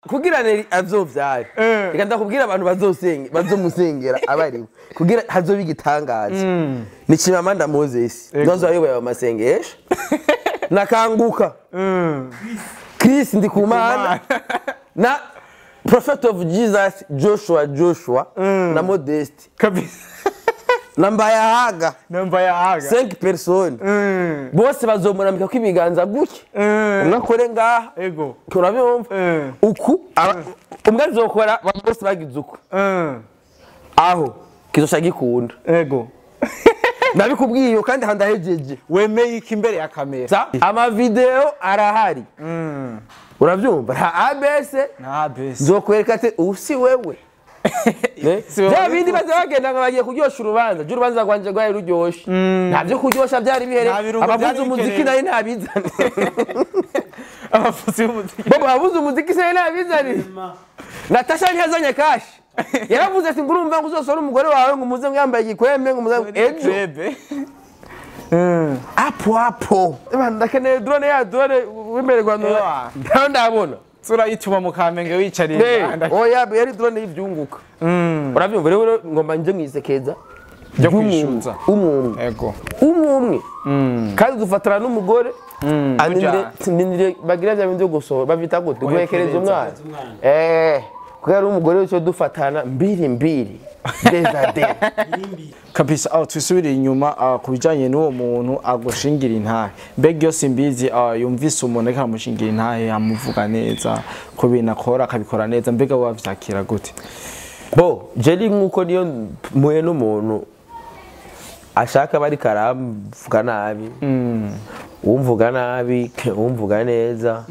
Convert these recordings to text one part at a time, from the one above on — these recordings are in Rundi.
Kugira Neri azovyare, reka ndakubwira abantu bazosenga, bazomusengera abariwe kugira hazoba igitangaza ni Chimamanda Moses, ndozo ayoboye ayo masengesho, nakanguka Chris Ndikumana na Prophet of Jesus Joshua na Modeste kabisa na Mbayahaga. Namba ya aga. 5 personnes bose bazomuramika ko ibiganza gutya, umwe akore ngaha. Ego. Urabyumva? Uku umwe azokora, bose bagize uku, aho kizosha gikunda. Ego. Nabikubwiye kandi handahejeje. Wemeye iki imbere ya kamera? Sa amavideo arahari, urabyumva? Nta ABS. Nta besi. Nzokwereka ati ubu si wewe. Si wewe. Bya bindi baza bagenda ngo bagiye kuryosha urubanza, jya urubanza rwanje rwari ruryoshe, nta byo kuryosha byari bihere. Nta birungo Abavuza byari umuziki bikenewe. nayo ntabizane. Abavuzi b'umuziki. Bobo abavuza umuziki se ntabizane. Natasha ntiyazanye kashi, yaravuze ati ngurumva ngo uzosore umugore wawe ngo umuze ngo yambaye igikwembe ngo umuze ejo. Bebe. Apo apo. Ebana, ndakeneye drone ya drone w'imbere Rwanda. Ewa. Ntayo ndabona. Turayituma mu Kamenge wicariye. Eh, oya, yari drone y'ivyunguka. Urabyumva rero, ngomba nje mwisekeza Ryo kwishuza. Umwe Ego. umwe umwe kandi dufatana n'umugore. Mujana. Andindire bagira bya bindi byo gusohora, bavyita gute, guhekereza umwana. Umwana. Kubera ari umugore wese dufatana mbiri mbiri dezade. Kabisa. Aho twisubire inyuma ku bijanye n'uwo muntu agushingira intahe, mbega iyo Simbizi yumvise umuntu ariko aramushingira intahe, amuvuga neza ku bintu akora, akabikora neza, mbega wavyakira gute? Bo jeri nkuko niyo mpuye n'umuntu ashaka bari karamvuga nabi, umvuga nabi, umvuga neza,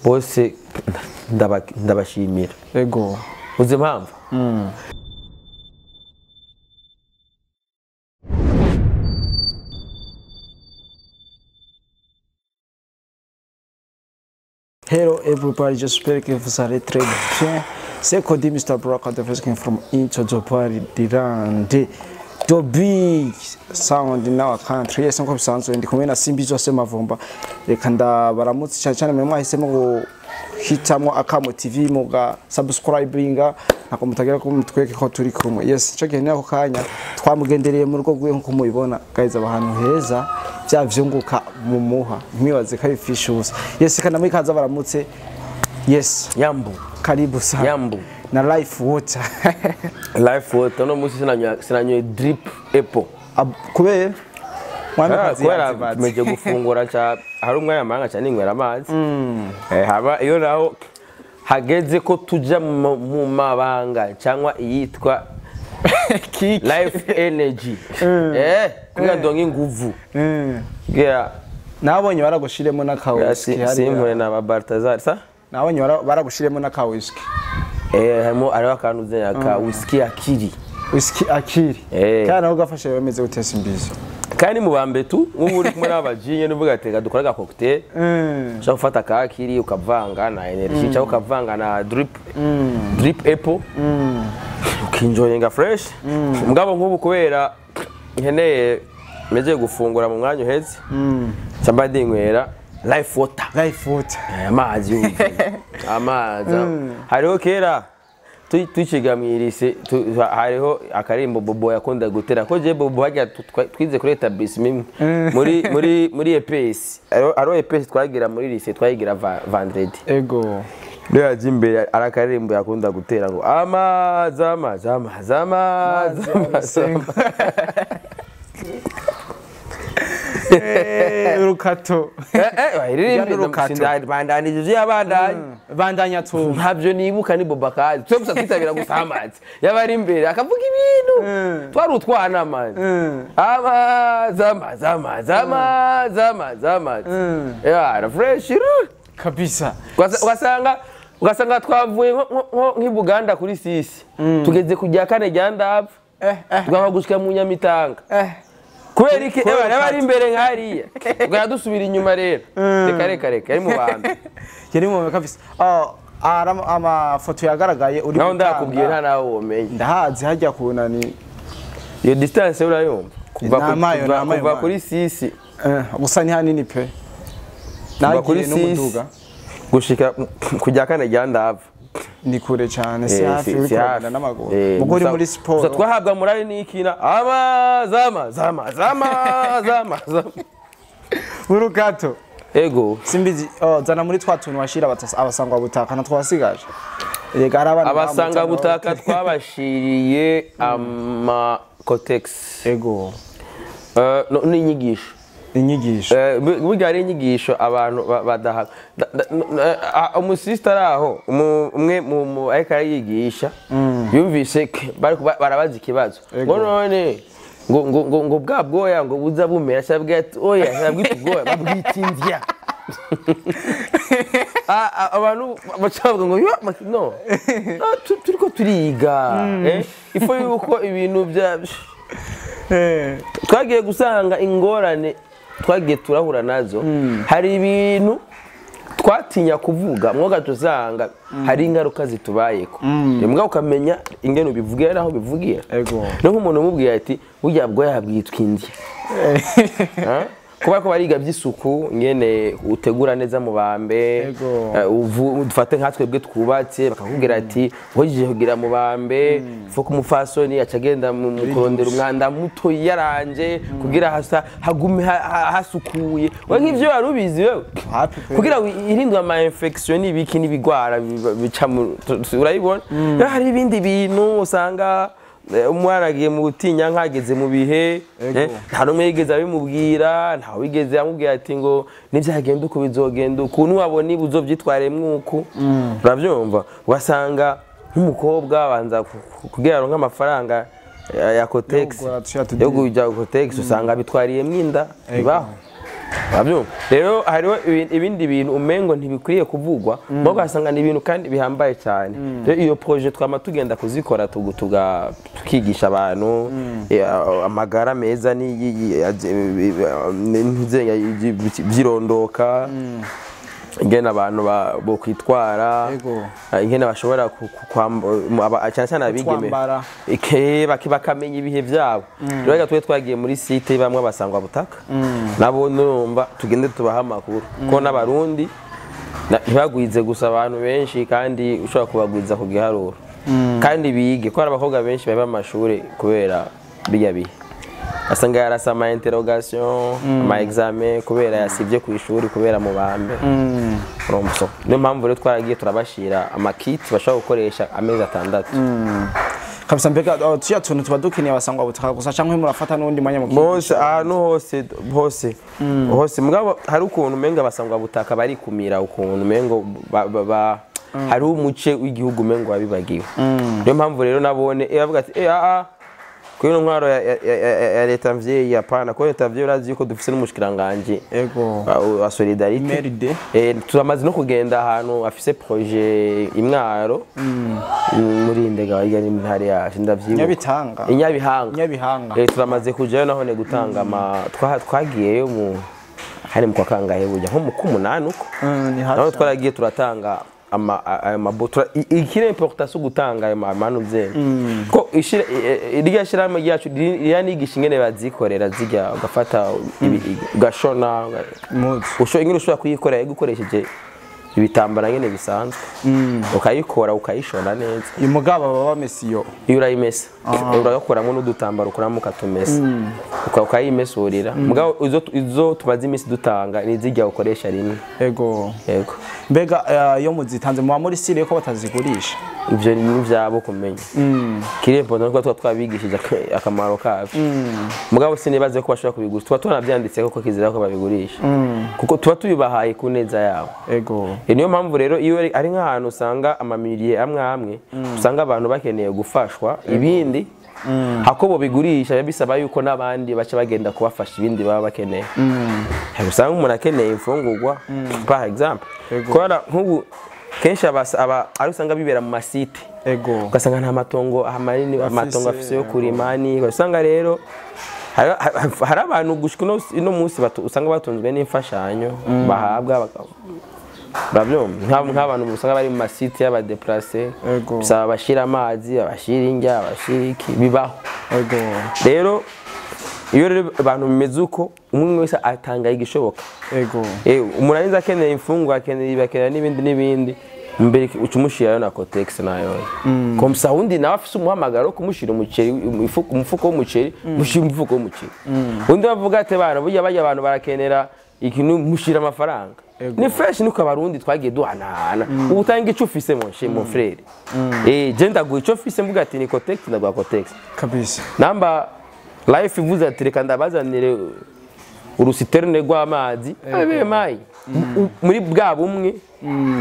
bose ndabashimira. Ego. Uzi impamvu? Hello everybody, j'espère que vous allez très bien. C'est Cody Mr. Brock, the first king from Into the Party, the big sound in our country. Yes, nkuko bisanzwe ndi kumwe na Simbi Zose Mavumba. Reka ndabaramutse cyane cyane mwe mwahisemo guhitamwo Akamo TV muga subscribinga, nako mutagira ko mutweke ko turi kumwe. Yes, ico gihe nako kanya twamugendereye mu rugo rwiwe nkuko mubibona. Guys, aba ahantu heza bya vyunguka mumuha ntibaze ko abifisha ubusa. Yes, kana mwikaza baramutse. Yes, Yambu. karibu sana. Yambu. Na Life Water. Life Water no munsi sinanywa Drip Apple. Kubera mwamikazi Kubera yazibatse. meje gufungura ca hari umwanya manga cyane ninywera amazi. Haba iyo naho hageze ko tuja mu mabanga cyangwa iyitwa Kiki. Life Energy, kugira ndonke inguvu. Kugira Nabonye baragushiremo n'aka whisky hariya. Simpuye na ba Baltazar sa. Nabonye baragushiremo n'aka whisky. Harimo hariho akantu uzenya ka whisky akiri. Whisky akiri. Kandi naho gafashe bameze gute Simbizi? Kandi mu bambe tu nk'ubu uri kumwe n'abajinye n'uvuga ati reka dukore aga cocktail, ushobora gufata ka akiri ukavanga na energy cyangwa ukavanga na Drip Apple, ukinjoyinga fresh. Mugabo nk'ubu kubera nkeneye meze gufungura mu mwanya uheze, cyangwa ndinywera Life Water. Life Water. Amazi y'ubuzima, amazi hariho kera tukiga mu irise, hariho akarimbo Bobo yakunda gutera ko je Bobo hajya twize kuri établissement imwe muri EPS. Hariho EPS twagira muri lycée, twayigira vendredi. Ego. Niyo yaje imbere ari akarimbo yakunda gutera ngo amazi, amazi, amazi, amazi, amazi, amazi. Urukato. Wayiririmbe. Urukato. Bandanije ivyo yabandanye. Bandanya tu. Ntabyo nibuka, ni Bobo akazi twe gusa twitabira gusa amazi yaba ari imbere akavuga ibintu twari utwana amazi, amazi, amazi, amazi, amazi, amazi, amazi ya fresh ru. Kabisa. Ugasanga twavuye nk'i Buganda kuri sisi, tugeze ku rya kane rya ndapfa, tugomba gushika mu Nyamitanga. Kubera iki? Kubera Eba yaba ari imbere nk'hariya tugahita dusubira inyuma rero. Reka reka reka, yari mu bantu. Yari mu kabisa. Amafoto yagaragaye uri Naho gutanga. ndakubwiye nta nawe womenya. Ndahazi hajya kunani. Iyo distance urayumva kuva Namayo, namayo, kuva man. kuri sisi. Gusa ni hanini pe. Kuva kuri Nagiye sisi n'umuduga. Gushika kujya kane rya ndava. Ni kure cyane, si hafi, uri kugenda n'amaguru mugo uri muri siporo. Twahabwa murari n'ikina ama zama zama zama zama zama urukato. Ego simbizi zana muri twa tuntu washira abasangwa butaka na twasigaje. Rega arabana abasanga butaka twabashiriye ama cotex. Ego no n'inyigisho. Inyigisho burya ari inyigisho abantu badaha. Umusista araho umwe mu ariko arayigisha yumvise barabaza ikibazo ngo none ngo ngo ngo ngo bwa bwoya ngo buza bumera cyabwe ati oya cyabwita ubwoya babwita indya. Abantu bacavuga ngo no turiko turiga ifo yuko ibintu bya twagiye gusanga ingorane twagiye turahura nazo. Hari ibintu twatinya kuvuga mwoga tuzanga hari ingaruka zitubayeko. Mbwa ukamenya ingene ubivugira naho bivugira. No nk'umuntu umubwiye ati burya bwoya bwitwa indya. Kuba ko bariga by'isuku ngene utegura neza mu bambe, ufate nka twebwe twubatse bakakubwira ati hojeje kugira mu bambe fo kumufasoni acagenda mu kurondera umwanda muto yaranje kugira hasa hagume hasukuye. We nk'ivyo warubizi wewe kugira irindwe ama infection n'ibiki n'ibigwara bica urayibona. Hari ibindi bintu usanga umwana agiye mu gutinya nkageze mu bihe nta numwe yigeze abimubwira, nta wigeze amubwira ati ngo nibyagenda uko bizogenda ukuntu wabona ibuzovyitwaremwe uku. Uravyumva ugasanga nk'umukobwa abanza kugira aronke amafaranga ya Cotex yo kujya Cotex usanga bitwariyemwe inda bibaho. Uravyumva rero hariho ibindi bintu umengo ntibikwiye kuvugwa mbo ugasanga ni ibintu kandi bihambaye cyane. Rero iyo projet twama tugenda kuzikora tukigisha abantu amagara meza n'ibyirondoka ingene abantu bo kwitwara, ingene bashobora cyane cyane abigeme bakamenya ibihe byabo. Rero twe twagiye muri site bamwe abasangwa butaka nabo nurumva tugende tubaha amakuru ko n'abarundi ntibagwize gusa abantu benshi kandi ushobora kubagwiza ku giharuro kandi bige ko hari abakobwa benshi baba amashuri kubera bijya bihe asanga yarasa ama interrogation ama examen kubera yasivye ku ishuri kubera mu bambe. Urumva niyo mpamvu rero twaragiye turabashira ama kit bashobora gukoresha amezi 6 kabisa. Mbega tuya tuntu tuba dukeneye abasangwa butaka gusa canke murafata n'undi mwanya mu bose ahantu hose hose hose mugabo hari ukuntu menga abasangwa butaka bari kumira ukuntu mengo hari umuce w'igihugu mengo wabibagiwe. Niyo mpamvu rero nabone bavuga ati kuri no ntwaro ya leta mvyeyi yapana ko leta mvyeyi urazi yuko dufise n'umushikiranganje ego wa solidarité. Turamaze no kugenda ahantu afise projet imwaro muri ndega yiga ni ntare yaje ndavyibuka Nyabitanga Inyabihanga. Turamaze kujayo naho ne gutanga ama twagiyeyo mu hari mu kwakangahe burya nko mu kumunani uko naho twaragiye turatanga ama amabotra ikire importation gutanga ayo manu byene ko ishira irya shiramo ryacu rya nigisha ingene bazikorera zijya ugafata ugashona usho ingene ushobora kuyikorera gukoresheje ibitambara ngene bisanzwe ukayikora ukayishona neza. Imugaba baba bamesiyo iyo urayimesa urayakoramo n'udutambaro ukoramo ukatumesa ukayimesurira mugabo izo tubaze imisi dutanga nizijya ukoresha rimwe. Ego yego. Mbega iyo muzitanze muba muri sire ko batazigurisha ivyo ni vyabo kumenya kiri important ko twabigishije akamaro kavyo mugabo sinibaze ko bashobora kubigurisha tuba tunavyanditse ko kizira ko babigurisha kuko tuba tubibahaye ku neza yabo. Ego niyo mpamvu rero iyo ari nk'ahantu usanga amamiliye amwe amwe usanga abantu bakeneye gufashwa ibindi hako bigurisha bisaba yuko nabandi baca bagenda kubafasha ibindi baba bakeneye. Usanga umuntu akeneye imfungurwa par exemple kubera nk'ubu kenshi aba ari usanga bibera mu masite. Ego ugasanga nta matongo amanini amatongo afise yo kurima ni usanga rero hari abantu gushika ino munsi usanga batunzwe n'imfashanyo bahabwa nk'abantu usanga bari mu masite y'abadeplace bisaba bashira amazi abashira indya abashira iki bibaho. Ego rero Iyo rero abantu bimeze uko, umwe wese atanga igishoboka. Ego. Umuntu arinze akeneye imfungwa, akeneye ibi, akeneye n'ibindi n'ibindi, mbere uca umushirayo na Cotex nayo. Comme ça undi nawe afise umuhamagaro wo kumushira umuceri, umufuko w'umuceri, mushira umufuko w'umuceri. Undi bavuga ati bana burya bajya abantu barakenera ikintu, mushira amafaranga. Ego. Ni fresh, niko abarundi twagiye duhanahana. Ubu utanga ico ufise, mon cher, mon frère. Je ndaguha ico ufise, mvuga ati ni Cotex, ndaguha Cotex. Kabisa. Namba life ivuze ati reka ndabazanire urusiterne rw'amazi abe mayi muri bwa bumwe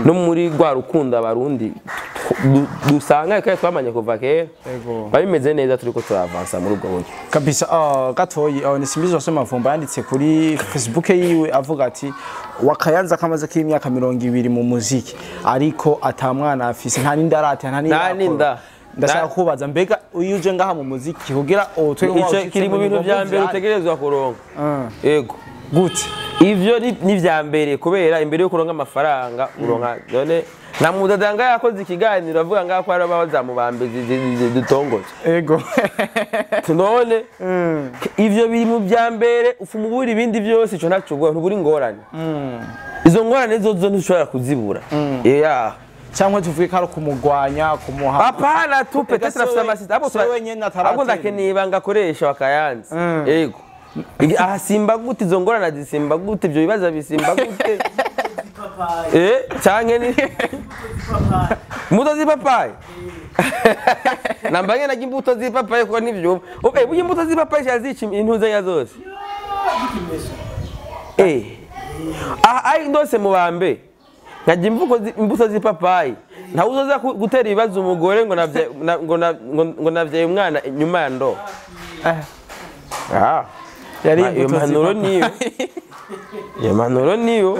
no muri rwa rukundo abarundi dusanga kandi twamanye kuva kera. Ego. Babimeze neza, turiko turavansa muri ubwo buryo. Kabisa. Gatoyi, ni Simbizi Wase Mavumba yanditse kuri Facebook yiwe avuga ati wakayanza kamaze k'imyaka 20 mu muziki ariko ata mwana afise, nta n'inda arate, nta Nta n'inda. Ndashaka kubaza, mbega iyo uje ngaha mu muziki kugira utwe Ico kiri mu bintu vya mbere utegerezwa kuronka. Yego. Gute? Ivyo ni vya mbere, kubera imbere yo kuronka amafaranga uronka. None na mudadanga yakoze ikiganiro avuga ngaho ko hari abazamubambe dutongoje. Ego. None ivyo biri mu vya mbere, ufuma ibindi byose, ico ntaco ubwo ntubura ingorane. Izo ngorane zozo ntushobora kuzibura. Yeah. Cyangwa tuvuge ko ari kumugwanya, kumuha Hapana tu, peut-être afite amasita abo Se wenyene ataratera. Abo ndakeneye ibanga akoresha bakayanze. Yego. Aha simba gute, izo ngorane azisimba gute, ivyo bibazo bisimba gute? Canke ni imbuto z'ipapayi, namba narya imbuto z'ipapayi kuko ntivyuma. Okay, burya imbuto z'ipapayi zica intuzenya zose. Aha ari ndose mubambe nkarya imbuto z'ipapayi, ntawe uzoza gutera ibibazo umugore ngo ngo navyaye umwana inyuma ya ndo. Yari Iyo imbuto mpanuro z'ipapayi. niyo, iyo mpanuro niyo.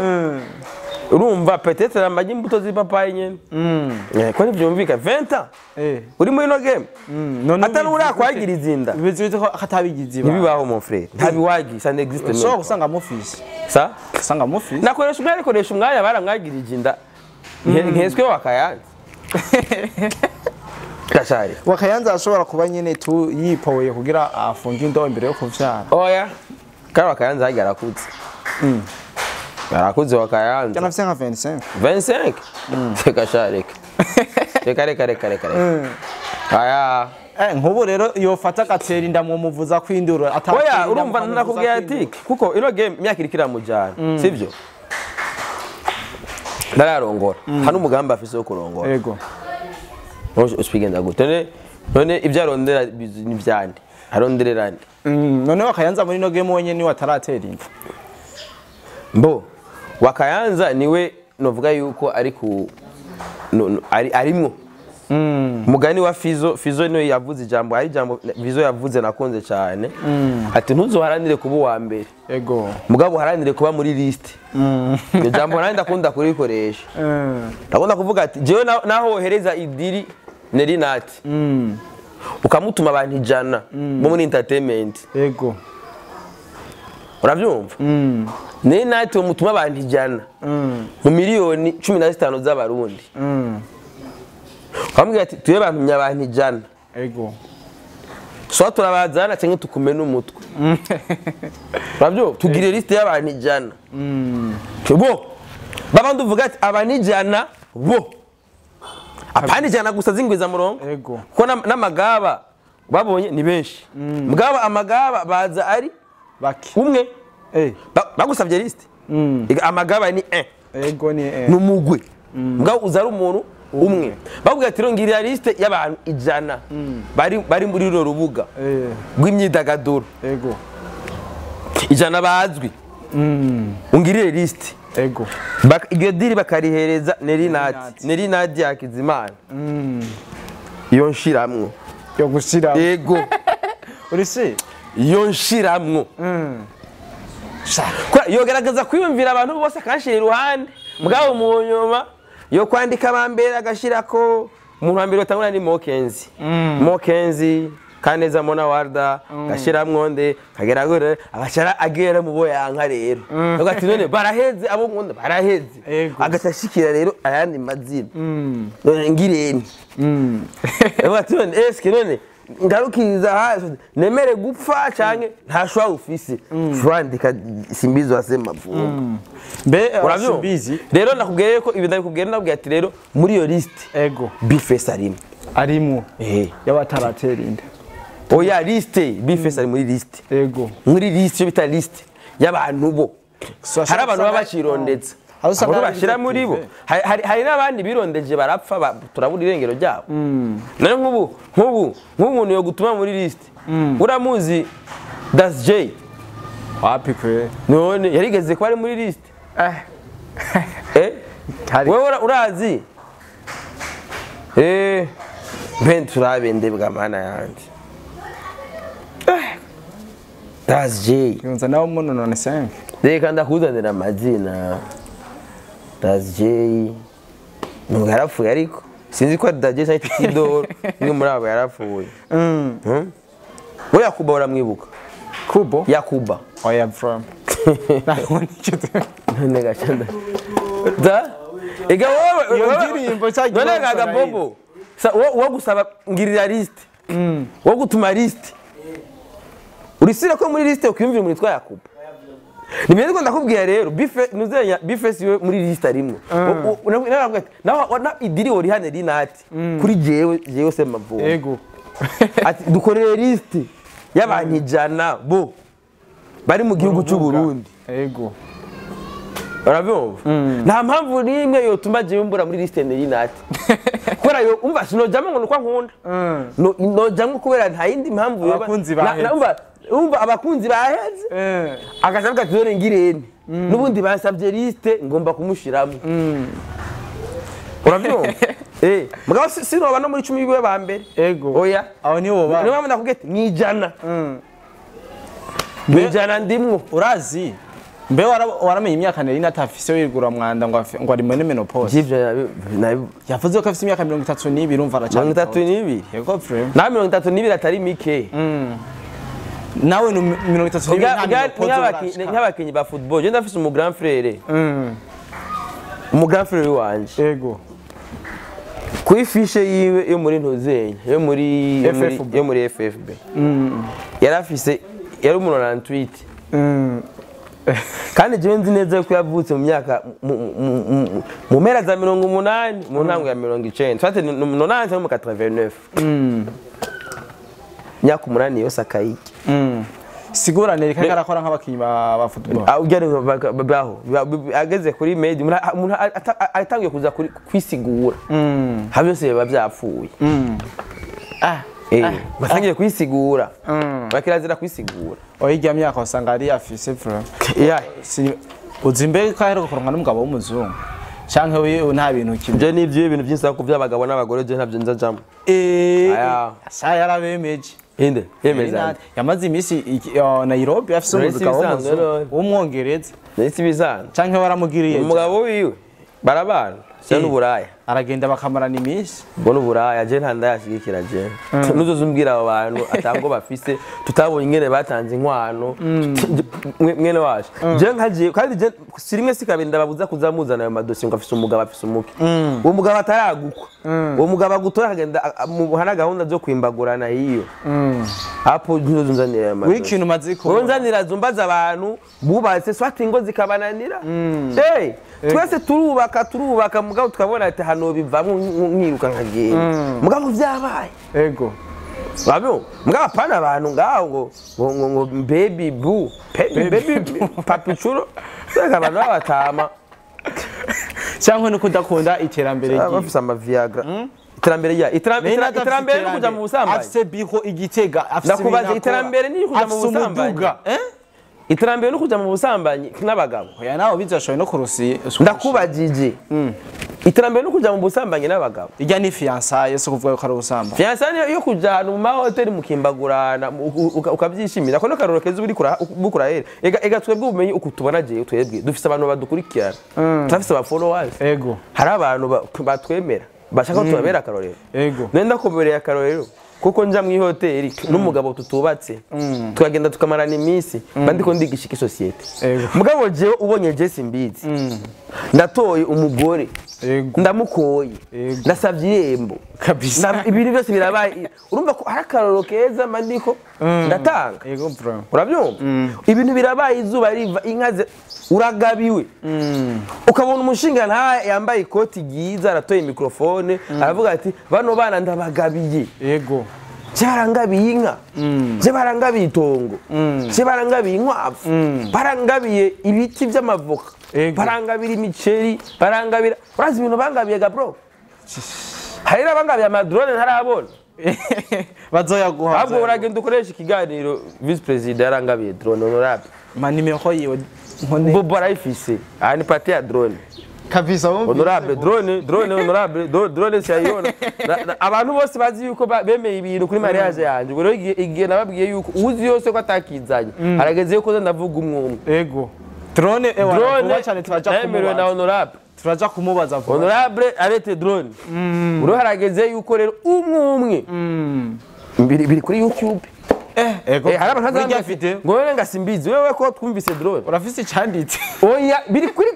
Urumva, peut-être amajya imbuto z'ipapayi nyene. Ko ntivyumvika 20 ans uri muri ino game None atari urakwagiriza inda. Bizi bite ko atabigize ibanga? Ntibibaho, mon frère, ntabiwagi, ça n'existe So même pas. usanga mufise Ça usanga mufise. Nakoresha umwanya, koresha umwanya, baramwagirije inda. Nkeswe wakayanze gashari. Wakayanza ashobora kuba nyene tu yipoye kugira afunge indobo imbere yo kuvyara. Oya, kandi wakayanze harya arakuze, arakuze wakayanze. Cyane, afise nka 25. 25? Reka sha, reka reka reka reka reka reka, aya. Nkubu rero yofata agatera inda mumuvuza kwinduru atatera Oya. inda Urumva, mukamuvuza nakubwiye kwinduru. ati kuko ino game imyaka iriko iramujana, sivyo? Ntararongora, nta n'umugambi afise wo kurongora. Ego. Usipigenda gute? None ibyo arondera ni vyande, aronderera nde? None wakayanza muri no game wenyene niwe ataratera inda. Mbo wakayanza niwe novuga yuko ari ku no, no, ari arimwo mugani wa Fizo. Fizo niwe yavuze ijambo, ari ijambo Fizo yavuze nakunze cyane, ati ntuzoharanire kuba uwa mbere, Ego. mugabo uharanire kuba muri liste. Iryo jambo nanjye ndakunda kurikoresha. Ndakunda kuvuga ati jewe naho wohereza idiri Nelly Nat, ukamutuma abantu 100 bo muri entertainment, Ego. urabyumva, Nelly Nat mutuma abantu 100 mu miliyoni 15 z'abarundi, ukamubwira ati tuye bantumye abantu 100, Ego. soit turabazana cyangwa tukumena umutwe, urabyumva, tugire liste y'abantu 100 bo babandi, uvuga ati aba ni 100 bo, apana 100 gusa zingwiza murongo, Ego. kuko n'amagaba babonye ni benshi, mugaba amagaba baza ari Baki. umwe. Bagusabye liste, amagaba ni 1. Ego, ni Ni umugwi, mugabo uza ari umuntu umwe. Bakubwira ati rero ngirira liste y'abantu 100 bari muri runo rubuga rw'imyidagaduro, Ego. 100 bazwi, ungirire liste. Ego. Iryo diri bakarihereza Nelly Nat. Nat. Nelly Nat Hakizimana, iyo nshiramwo. Yo gushira. Ego. Uri si? Iyo nshiramwo. Yogerageza kwiyumvira abantu bose akanshira iruhande, mugabo mu nyuma yo kwandika abambere agashirako umuntu wa mbere batangura ni Mokenzi, Mokenzi Kaneza, Mona Warda, agashiramwo nde, kagera gore agashara agera mu bo yanka rero. Avuga ati none baraheze, abo nkunda baraheze. Ego. Agaca ashikira rero ayandi mazina, none ngirente. Avuga ati none eske none Ngarukiriza hasi, nemere gupfa canke nta choix ufise. Urandika Simbizi wa Semavumba. Mbe Uravyumva? Simbizi. Rero nakubwiye ko ibi ndabikubwiye, ndabwiye ati rero muri iyo liste Ego. B-Face arimo. Arimwo. Eh. Y'abataratera inda. Oya, liste, B-Face ari muri liste. Ego. Muri liste, iyo bita liste y'abantu bo hari abantu baba bacirondetse. Aho usanga Abo ari bashyira muri bo. privé. Hari n'abandi birondeje barapfa, turabura irengero ryabo. None nk'ubu umuntu yo gutuma muri liste, uramuzi Das J? Wapi kwe. None yarigeze kuba ari muri liste? Eh. Eh. Hari. Wewe urazi, mbe turabe ndebwa mana yanje. Das J. Yunza nawe muno none 5. Reka ndakuzanira amazina. Das J nubwo yarapfuye, ariko sinzi ko ari Das J cyangwa Tidoro, umwe muri abo yarapfuye. We Yakuba uramwibuka? Kubo. Yakuba. Oya from. Ntabwo nicyo. None gacanda da ega wowe Iyo ndirimbo cya none gaga bobo sa wo gusaba ngirira liste, wo gutuma liste, urisira ko muri liste ukwiyumvira umuntu witwa Yakuba. Ni ko ndakubwira rero bife nuzenya bife siwe muri liste arimwo. Nawe ati nawe na idiri wori hane rinati kuri jewe Semavumba. Ego. Ati dukorere liste y'abantu 100 bo bari mu gihugu cy'u Burundi. Ego. Urabyumva, nta mpamvu n'imwe yotuma jewe mbura muri liste Nerinati, kubera yo umva sinojamwo ngo nuko nkunda. Nojamwo kubera nta yindi mpamvu yoba. Abakunzi baheze. Umva abakunzi baheze. Akasavuga ati dore ngirente n'ubundi bansabye liste, ngomba kumushiramo. Urabyumva, mugabo sinoba no muri 10 biwe ba mbere. Ego. Oya. Aho niwo ba. Niyo mpamvu nakubwiye ati mwijana mwijana ndimwo. Urazi. Mbe waramenye imyaka nari natafise wirigura mwanda ngo ngo ari muri menopause. Ivyo Yavuze ko afise imyaka 32, urumva aracari. 32. Yego frame. Na 32 atari mike. Nawe ni 32 nta menopause urashika. Nk'abakinyi ba football, je ndafise umu grand frère. Umu grand frère wanje. Ego. Kuri fiche yiwe yo muri ntuzenya, yo muri FFB. yo muri FFB. Yarafise yari umuntu 98. Kandi jewe nzi neza ko yavutse mu myaka mu mpera za 80, mu ntango ya 90. Twate 90 no mu 89. Myaka 8 yose akayiki. Sigura nereka ko arakora nk'abakinyi ba football. Ah, ujya baho ageze kuri medi, umuntu atangiye kuza kuri kwisigura, ha byose biba byapfuye. Batangiye kwisigura, bakirazira kwisigura. Oya, irya myaka usanga ari afise frame. Yeah. Uzi mbere ko aheruka kuronka n'umugabo w'umuzungu. Canke we nta bintu kimwe. Ibyo ni ibyo ibintu byinshi ku by'abagabo n'abagore, je ntabyo nzajamo. Aya. Sa yarabemeje. Inde yemeza? Yamaze iminsi Nairobi afise Nahise umugabo ibisanzwe w'umuzungu none. w'umwongereza. Nahise ibisanzwe. Canke waramugiriye. Umugabo wiwe barabana sia n'uburaya. Aragenda bakamarana iminsi. Ubwo n'uburaya, je nta ndayashigikira. Je nuzoza umbwira abo bantu atango bafise, tutabonye ingene batanze inkwano. Mwene wacu je nkagiye, kandi je si rimwe si kabiri ndababuza kuzamuzana ayo madosiye ngo afise umugabo, afise umuke. Uwo mugabo ataragukwa, uwo mugabo agutora akagenda hana gahunda zo kwimbagurana hiyo hapo, ntuzoza unzanira ayo madosiye. W'ikintu umaze Wowe kubona. nzanira zumbaza abantu bubatse swati ingo zikabananira. Hey, twese turubaka, turubaka, mugabo tukabona ati hano bivamwo nkiruka nkagenda, mugabo vyabaye. Ego. Wabyo mugabo apana abantu ngaho ngo baby boo, baby baby papichulo, seka abantu babatama. Canke no kudakunda iterambere Baba ryiwe. bafise ama Viagra. Iterambere rya iterambere ni kuja mu busambanyi? Afise biho igitega, afise Ndakubaza, ibintu akora. iterambere ni kuja mu Afise busambanyi? umuduga. Eh? Iterambere ni kuja mu busambanyi n'abagabo? Oya, nawe bizashoboye no kurusi. Ndakubajije, iterambere ni kuja mu busambanyi n'abagabo? Irya ni fiançailles, so kuvuga ko ari ubusambanyi. Fiançailles yo kuja ahantu mu mahoteli mukimbagurana, ukabyishimira ko no karoro keza uri kurahera. Ega twebwe ubumenyi uku tubona, jewe twebwe dufise abantu badukurikirana, turafise aba followers. Ego. Hari abantu batwemera, bashaka ko tubabera akarorero. Ego. Nenda kubereye akarorero. Kuko nja mu hoteli n'umugabo tutubatse, tukagenda tukamarana iminsi, mba ndiko ndigisha iki société. Mugabo jewe ubonye je simbizi, ndatoye umugore, ndamukoye, ndasavye irembo, ibintu byose birabaye, urumva ko hari akarorero keza mba ndiko ndatanga. Ego bro. Urabyumva, ibintu birabaye, izuba riva, inka uragabiwe, ukabona umushinga nta yambaye ikoti ryiza, aratoye microphone, aravuga ati: "Bano bana ndabagabiye." Je barangabiye inka, je barangabiye itongo, je barangabiye inkwavu, barangabiye ibiti by'amavoka, barangabira imiceri, barangabira, urazi ibintu bangabiye ga bro? Hari n'abangabiye amadrone ntarabona. Bazoyaguha. Ahubwo uragenda ukoresha ikiganiro, vice président yarangabiye drone, honorable. Ma nimero yiwe nkone. Bobo arayifise, aha ni partie ya drone. Kabisa, wumvise. Honorable, drone, drone, honorable, drone siyayibona. Abantu bose bazi yuko bemeye ibintu kuri mariage yanje. Ubwo rero igihe nababwiye yuko uzi yose ko atakizanye, harageze yuko nza ndavuga umwe umwe. Ego, drone ewa. Drone Vuba cyane turaja yemerewe na kumubaza. Honorable. Turaja kumubaza vuba. Honorable arete drone. Ubu harageze yuko rero umwe umwe biri kuri YouTube. Ego. Hari abantu Burya bazambwira video. ngo wewe nga simbizi, wewe ko twumvise drone. Urafise icanditse? Oya, biri kuri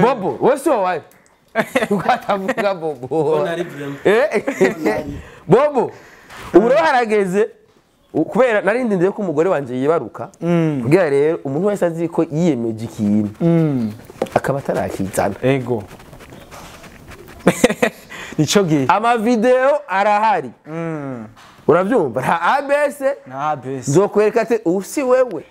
Bobo, wewe si wawe ukatavuga Bobo. Nari vraiment. Bobo, ubu rero harageze kubera nari ndindiriye ko umugore wanje yibaruka, kugira rero umuntu wese azi ko yiyemeje ikintu akaba atarakizana. Ego, nico gihe. Amavideo arahari, urabyumva, nta abs. Nta abs. Nzokwereka ati ubu si wewe.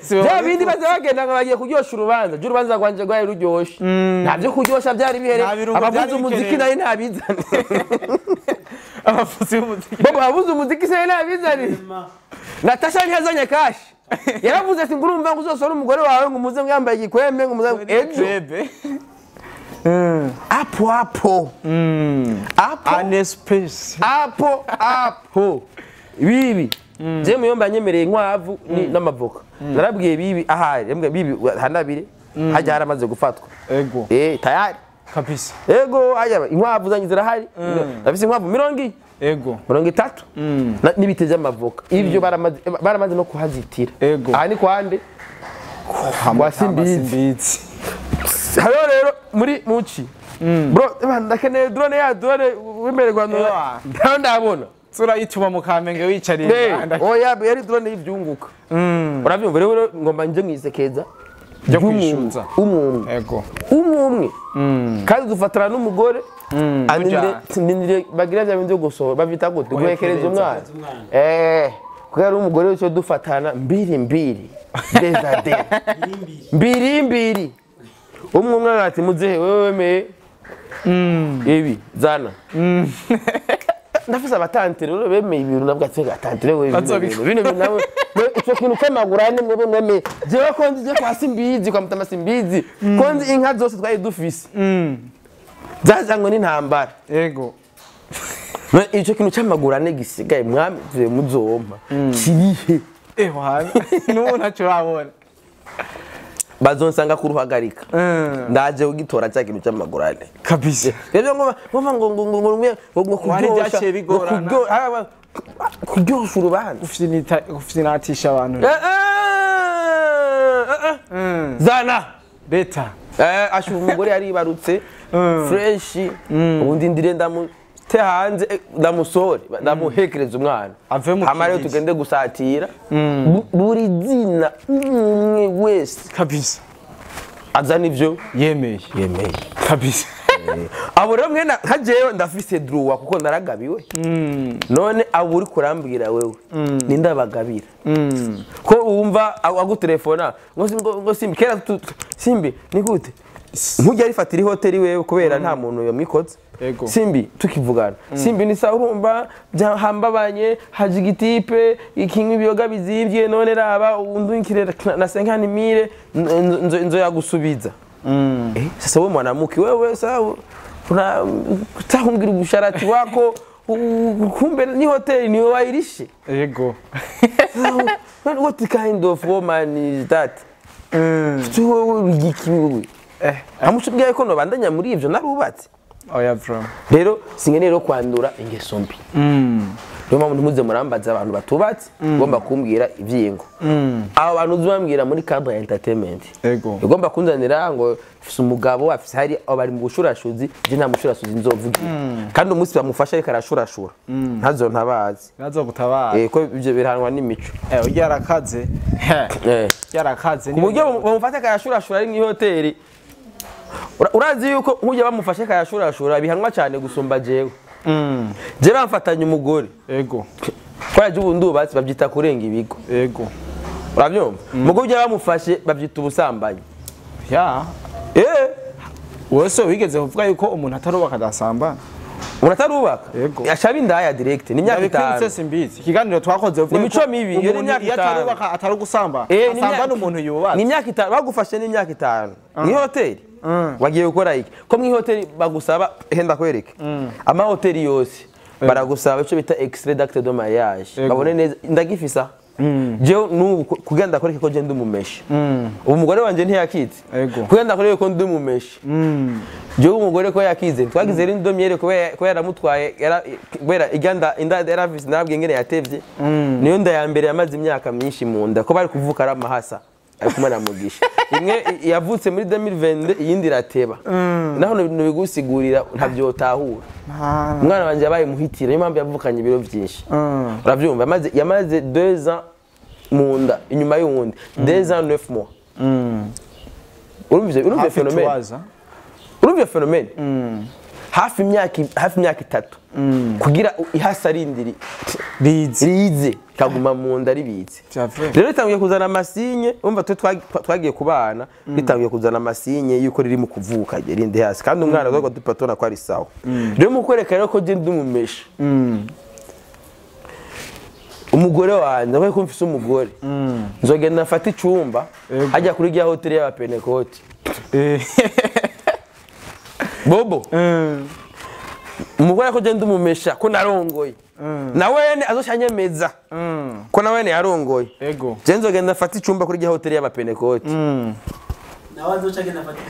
Si wewe. Bya bindi baza bagenda ngo bagiye kuryosha urubanza, jya urubanza rwanje rwari ruryoshe, nta byo kuryosha byari bihere. Nta birungo Abavuza byari umuziki bikenewe. nari ntabizane. Abavuzi b'umuziki. Bobo, abavuza umuziki se ntabizane. Natasha ntiyazanye cash, yaravuze ati ngo urumva ngo uzosore umugore wawe, ngo umuze ngo yambaye igikwembe, ngo umuze ejo. Bebe. Apo apo apo. En espèce. Apo apo bibi, je muyomba yanyemereye inkwavu n'amavoka, narabwiye bibi ahari, yambwiye bibi hanabire hajya haramaze gufatwa. Tayari. Ego, hajya inkwavu zanjye zirahari, ndafise inkwavu 30, 30 n'ibiti by'amavoka, ibyo baramaze no kuhazitira. Aha ni kwande kwa Simbizi. Simbizi. Hariho rero muri muci bro, ndakeneye drone, ya drone wemererwa. Ewa. Ndaho ndabona. Turayituma mu Kamenge wicariye. Oya, yari drone y'ivyunguka, urabyumva rero, ngomba nje mwisekeza Ryo kwishuza. umwe umwe. Umwe umwe, kandi dufatana n'umugore. Burya. Ndindire bagira bya bindi byo gusohora, bavyita gute, guhekereza umwana. Umwana. Kubera ari umugore wese, dufatana mbiri mbiri, dezade mbiri mbiri, umwe umwe ati: "Muzehe, wewe wemeye ibi, zana." Ndafise abatante rero bemeye ibintu, nabwo ati: "Gatante wewe, bino Bazobikora. bintu, bino bintu nawe ico kintu cy'amaguru ane mwebwe mwemeye." Jewe ko nzi, je kwa Simbizi, kwa Mutama Simbizi, ko nzi inka zose twari dufise zazanywe n'intambara. None ico kintu cy'amaguru ane gisigaye mwami muzompa kirihe? Ewa, n'ubu ntacyo urabona. Bazonsanga kuruhagarika, ndaje kugitora cya kintu cy'amaguru ane. Rero ngo ngo ngo ngo ngo ngo ngo Wari kuryosha byaciye bigorana. Ngo kuryosha urubanza. Ufinatisha abantu. Zana. Leta. Ashuba umugore yaribarutse fresh, ubundi ndire ndamute hanze, ndamusohore, ndamuhekereza umwana. Ave mu Hama rero kiriri. tugende gusatira. Buri zina umwe wese azana ivyo yemeye. Yemeye. Abo rero mwene nka jewe ndafise droit kuko naragabiwe. None abo uri kurambwira wewe ninde abagabira, ko wumva agutelefona ngo ngo simbi kera simbi ni gute ntujya arifatira ihoteli wewe kubera nta muntu yamwikoze? Simbi tukivugana, simbi ni sawa, urumva byahambabanye, haje igitipe ikinywa ibiyoga bizimvye, none raba undungikire na 50 000 nzo yagusubiza. Sasa wewe mwanamke, wewe sawa una utahumbwira ubusharati wako, kumbe ni hoteli niwe wayirishe. What kind of woman is that? Wowe igiki wewe? Amushubwiye ko nobandanya muri ivyo, narubatse. Oya bro. Rero sinkeneye rero kwandura ingeso mbi. Niyo mpamvu ntimuze murambaza abantu batubatse ugomba kumbwira ibyingo. Abo bantu uzubambwira muri cadre ya entertainment. Ego. Ugomba kunzanira ngo afise umugabo afise hari abo bari mu bushurashuzi, je nta mushurashuzi nzovugira. Kandi umunsi bamufasha ariko arashurashura ntazo ntabazi. Nazo gutabara. Ko ibyo bihanwa n'imico. Urya yarakaze. Yarakaze. Ku buryo bamufata akayashurashura ari mw'ihoteli. Urazi yuko nk'ujya bamufashe akayashurashura bihanwa cyane gusumba jewe. Je bamfatanye umugore. Ego. Kwa je ubu ndubatse babyita kurenga ibigo. Ego. Urabyumva? Mugo ujya bamufashe babyita ubusambanyi. Ya. Wese wigeze kuvuga yuko umuntu atarubaka adasambana. Umuntu atarubaka? Ego. Yashaba indaya direct ni imyaka itanu. Ndabikwiritse simbizi. Ikiganiro twakoze uvuga Ni imico mibi, iyo ni imyaka iyo itanu. atarubaka atari gusamba. Asambana umuntu yubatse. Ni imyaka itanu bagufashe ni imyaka itanu. Ni hoteli. Wagiye gukora iki? Ko mu hoteli bagusaba henda kwereke. Ama hoteli yose baragusaba icyo bita extrait d'acte de mariage. Babone neza ndagifisa. Jewe nubu kugira ndakoreke ko je ndi umumeshe. Ubu umugore wanje ntiyakitse. Kugira ndakoreke ko ndi umumeshe. Jewe umugore ko yakize twagize rero indomyere ko yaramutwaye kubera iganda inda yaravise nabwiye ngene yatevye. Niyo nda ya mbere yamaze imyaka myinshi mu nda ko bari kuvuka ari amahasa. Ari kumwe na Mugisha. Imwe yavutse muri 2022 iyindi irateba. Naho nibigusigurira ntavyotahura. Umwana wanje yabaye muhitira niyo mpamvu yavukanye ibiro byinshi. Uravyumva yamaze 2 ans mu nda inyuma y'uwundi 2 ans 9 mois. Urumva phénomène. Urumva phénomène. Hafi imyaka itatu kugira ihasarindiri rize kaguma mu nda ribitse. Rero ritangiye kuzana amasinye, umva twe twagiye kubana ritangiye kuzana amasinye yuko riri mu kuvuka rindi hasi kandi umwana rwo dupatona ko ari sawa. Rero mu kwereka rero ko je ndi umumesha. Umugore wanje ndabaye ko mfise umugore. Nzogenda nafata icumba hajya kuri rya hoteli y'abapenekoti. Bobo. Umugore ko je ndi umumesha ko narongoye. Nawe azoshanyemeza ko nawe yarongoye. Ego. Je nzogenda nafata icumba kuri rya hoteli y'abapenekoti.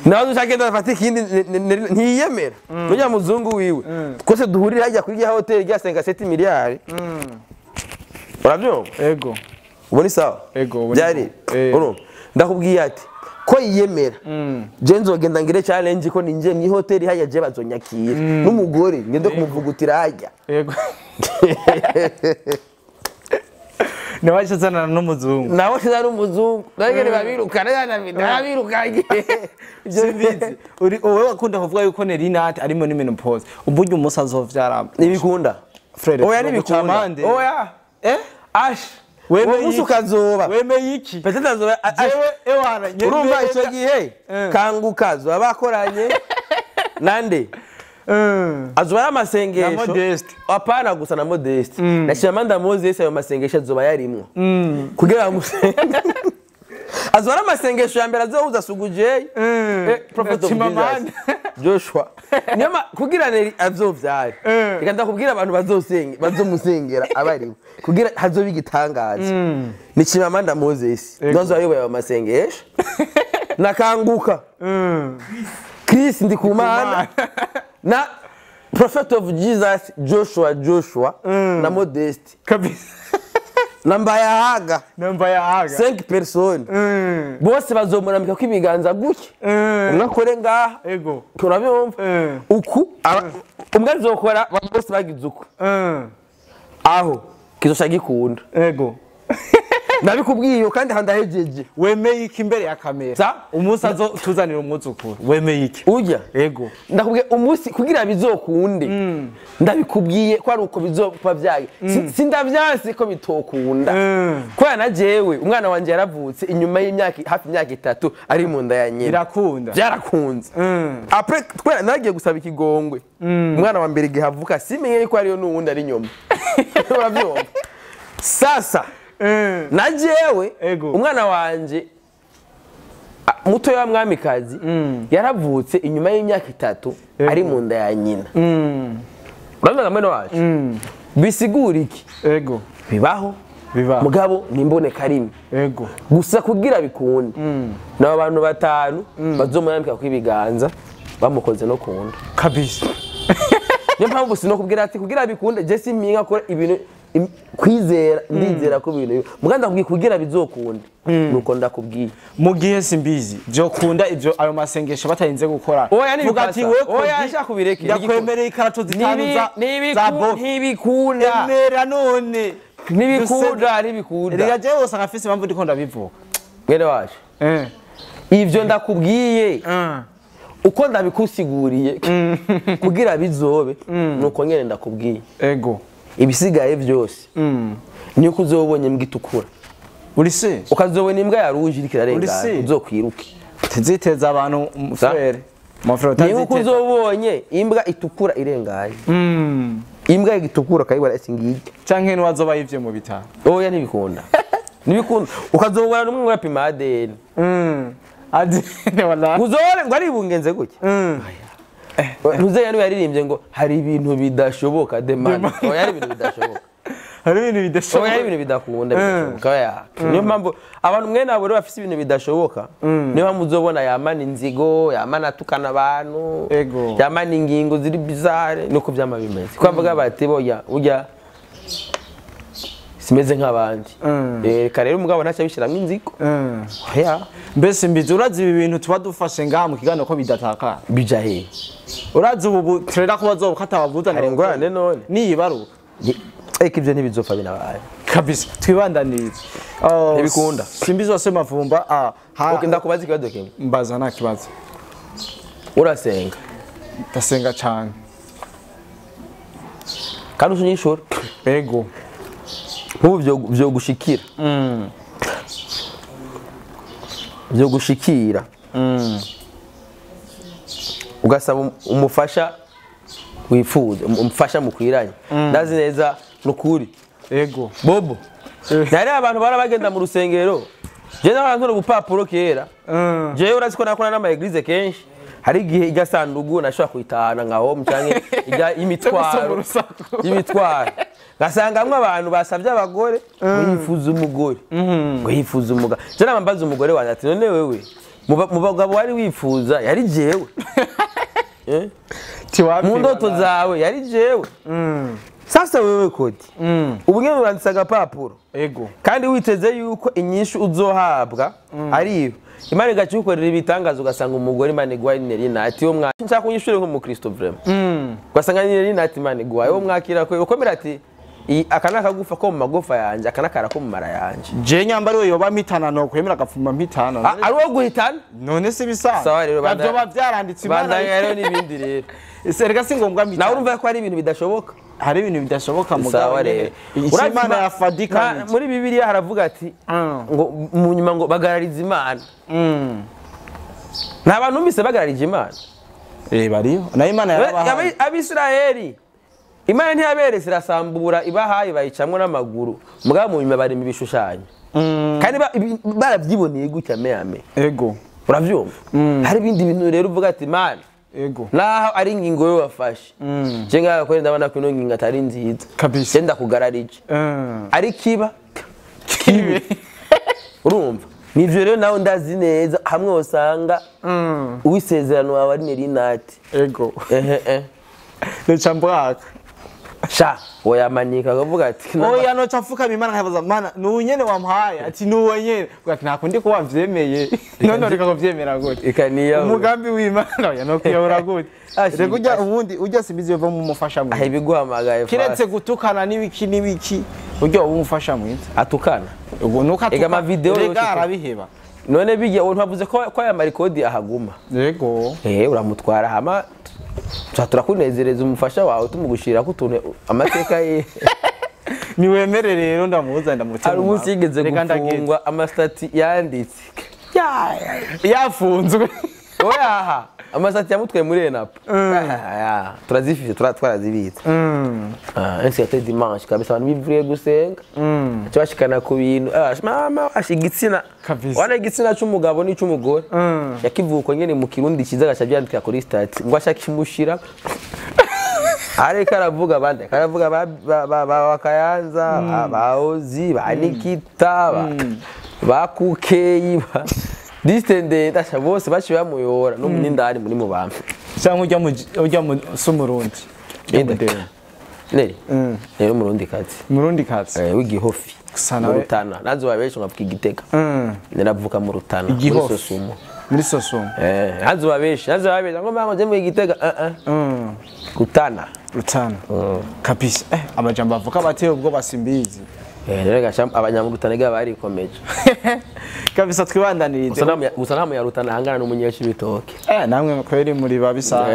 Nawe azoshagenda afata ikindi ntiyemera. Nujya muzungu wiwe. Twese duhurira hajya kuri rya hoteli rya 57 miliyari. Urabyumva? Ego. Uboni sawa? Ego. Byari. Urumva? Ndakubwiye ati ko yiyemera. Je nzogenda ngire challenge ko ninje mu hoteli hajya je bazonyakira. N'umugore ngende kumuvugutira hajya. Ego. Nawe ashazana n'umuzungu. Nawe ashazana n'umuzungu. Nagere babirukana nabirukanye. Simbizi. Uri wowe wakunda kuvuga yuko Nerinat arimo ni menopause. Uburyo umunsi azovyara. Nibikunda. Frere. Oya nibikunda. Oya. Ash. Wemeye umunsi ukazoba. Wemeye iki? Peut-être azoba jewe ewana. Urumva ico gihe kanguka azoba bakoranye nande. Azoba ari amasengesho. Na Modeste. Apana gusa na Modeste. Na Chimamanda Moses ayo masengesho azoba yarimwo. Kugira ngo azoba ari amasengesho ya mbere azohuza Sugujey. Prophet of Jesus. Joshua. Nyama kugira neri azovyare. Reka ndakubwira abantu bazosenga bazomusengera abariwe. Kugira hazoba igitangaza. Ni Chimamanda Moses. Ndozo ayoboye ayo masengesho. Nakanguka. Chris Ndikumana. Na Prophet of Jesus Joshua na Modeste. Kabisa. Na Mbayahaga. 5 personnes. Bose bazomuramika ko ibiganza gutya. Umwe akore ngaha. Ego. Urabyumva? Uku umwe azokora bose bagize uku. Aho kizosha gikunda. Ego. Nabikubwiye kandi handahejeje. Wemeye iki imbere ya kamera? Umunsi azotuzanira umwuzukuru. Wemeye iki? Ujya? Ego. Ndakubwiye umunsi kugira bizokunde. Ndabikubwiye ko ari uko bizokuba byaye. Sindavyanse ko bitokunda. Kubera na jewe umwana wanje yaravutse inyuma y'imyaka hafi imyaka itatu ari mu nda ya nyina. Birakunda. Byarakunze. Après kubera nagiye gusaba ikigongwe. Umwana wa mbere gihavuka simenye ko ariyo n'uwundi ari nyuma. Urabyumva? Sasa na jewe umwana wanje muto ya mwamikazi yaravutse inyuma y'imyaka itatu ari mu nda ya nyina. Urabona mwene wacu bisigura iki? Ego. Bibaho. Bibaho. Mugabo nimboneka rimwe. Ego. Gusa kugira bikunde. Nabo abantu batanu bazomurambika ku ibiganza bamukoze no kunda. Kabisa. Niyo mpamvu sinokubwira ati kugira bikunde, je simpinga ko ibintu kwizera, ndizera ko ibintu muga ndakubwiye kugira bizokunde nuko ndakubwiye. Mu gihe simbizi byokunda ivyo, ayo masengesho batarinze gukora. Oya, Vuga ati ntibipasa. we Oya, Kodi, shaka ubireke. ndakwemereye ikarato 5 za bofi. Ntibikunda. Emera none. Ntibikunda, ntibikunda. Rega jewe usanga afise impamvu ndiko ndabivuga. Mwene wacu, ivyo ndakubwiye, uko ndabikusiguriye kugira bizobe nuko nyene ndakubwiye. Ego. Ibisigaye byose niko uzobonye imbwa itukura, Uri se ukazobona imbwa ya rouge iriko irarengana, Uri si? uzokwiruke. Tuziteza abantu frere mon frere. Niba uko Utaziteza. uzobonye imbwa itukura irenganye, imbwa itukura ukayibona ati ngirya. Canke n'uwazoba yivye mu bitaro. Oya, ntibikunda, ntibikunda. Ukazobona n'umwe ngo yapima ADN. Adi wala. Uzobone ngo aribungenze gutya. Ntuzeya niwe yaririmbye ngo hari ibintu bidashoboka demande. Oya, hari ibintu bidashoboka. Hari ibintu bidashoboka. Oya, hari ibintu bidakunda, bidashoboka. Oya, niyo mpamvu abantu mwene abo rero bafise ibintu bidashoboka, niyo mpamvu uzobona yamana inzigo, yamana atukana abantu, yamana ingingo ziri bizarre, nuko vyama bimeze ko bavuga bati boya urya simeze nk'abandi. Reka rero umugabo ntacyo abishiramwo inzigo. Oya. Mbese mbizi, urazi ibi bintu tuba dufashe ngaha mu kiganiro ko bidatakara? Bija hehe? Urazi ubu turera ko bazoba katabavuza. Hari ingorane none? Niyibaruka. Eka, ivyo ntibizopfa binabaye. Kabisa, twibandanirize. Oh, Ntibikunda. Simbizi wase mavumba ha. Okay, ndakubaza ikibazo kimwe. Mbaza, nta kibazo. Urasenga? Ndasenga cyane. Kandi usunyishura? Ego. Nk'ubu vyogushikira, vyogushikira ugasaba umufasha wifuza, umufasha mukwiranye, ndazi neza nukuri. Ego. Bobo nari abantu bara bagenda mu rusengero, je n'abantu ubupapuro kera. Jewe urazi ko nakora n'ama église kenshi, hari igihe ijya sandugu nashobora kuyitahana nka home canke ijya y'imitwaro. Urusaku. Y'imitwaro ngasangamwo abantu basabye abagore, ngo yifuza umugore, ngo yifuza umugabo. Je nama mbaza umugore wanjye ati none wewe mu bagabo wari wifuza yari jewe? Eh? Tiwapi. Mu ndoto zawe yari jewe? Sasa wewe Kodi, ubu nyene uranditse agapapuro Ego. kandi witeze yuko inyishu uzohabwa ari iyo Imana igaca igukorera ibitangaza, ugasanga umugore Imana iguhaye ni Nerina, ati wo mwa nshaka kunyishure nk'umukristo vraiment, ugasanga ni Nerina, ati Imana iguhaye wo mwakira ko ukomera ati aka ni akagufa ko mu magufa yanje, aka ni akara ko mu mara yanje. Je nyambari we yoba mpitana no kwemera agapfuma mpitana. Ah, ari uwo guhitana. None si bisanzwe? Sawa rero, Navyo byaranditse Imana. Bandanya rero n'ibindi rero. Ese si ngombwa mpitana. Nawe urumva ko ari ibintu bidashoboka. Hari ibintu bidashoboka, mugabo Sawa rero. nyene icyo Imana yafadika. Muri Bibiliya haravuga ati ngo mu nyuma ngo bagarariza Imana. Nta bantu numvise bagararije Imana. Eh, bariho nayo Imana yarabahaye. Abisirayeli Imana ntiyaberetse, irasambura ibahaye, bayicamwo n'amaguru, mugabo mu nyuma barema ibishushanyo kandi barabyiboneye gutya ame. Ego. Uravyumva, hari ibindi bintu rero uvuga ati Imana, Ego. naho ari ingingo yo wafashe, je ngaho kweri ndabona ko ino ngingo atari nziza. Kabisa. Je ndakugararije, ariko iba Kibe. Urumva nivyo rero, nawe ndazi neza hamwe usanga uwisezerano wawe ari Nerinati. Ego. Ehe eh. Noca mbwaka. Sha, woyamanika akavuga ati Oya, noca mfukama Imana nkabaza Mana nuwo nyene wampaye, ati nuwo nyene. Uvuga ati ntakundi ko wavyemeye, none reka kuvyemera gute? Eka niyo Umugambi w'Imana, oya, no kuyobora gute? Ashi, Reka ujya ashi. ubundi ujya simbizi yova mu mufasha Aho mwiza. ibiguhamagaye. Kiretse gutukana n'ibiki n'ibiki, ujya uba umufasha mwiza. Atukana. Ubwo nuko Ega ama video rega yose arabiheba. None bijya uwo ntavuze ko aya marikodi ahaguma. Yego. Eh, uramutwara hama tuba turakunezereza umufasha wawe, tumugushirira ko utuntu amateka ye. Niwemere rero ndamuza ndamutema. Hari umunsi yigeze Reka ndagenda. gufungwa, amasitati yanditse. Yafunzwe. Oya, aha amasitati yamutwaye muri enapo turazifite, twarazibitse. Ah, ese yate dimanche kabisa abantu bivuriye gusenga, cyo bashikana ku bintu. Ah, mama asha igitsina. Kabisa. Wana igitsina c'umugabo n'ic'umugore yakivuko nyene mu Kirundi ciza, agaca avyandika kuri statut ngo ashaka kimushira. Ariko aravuga abandi, aravuga ba Kayanza, ba Ozi, ba Nikita, ba Kukeyi, ba liste ndende, asha bose baciye bamuyora no n'indani muri mu bantu. Cyangwa ujya mu ujya mu sumurundi. Neri rero Murundi kazi. Murundi kazi. W'igihofi. Mu Rutana. Nazo babesha ngavuka Igitega. Naravuka mu Rutana muri Sosumo. Muri Sosumo. Nazo babesha ngo mama je mu Igitega. Rutana. Rutana. Kabisa. Amajambo avuka bateye ubwo basimbizi. Rero gasha abanyamurutana ga barikomeje. Kabisa twibandanirize. Gusa nta munyarutana hangana n'umunyeshi bitoke. Namwe kweri muri babisa.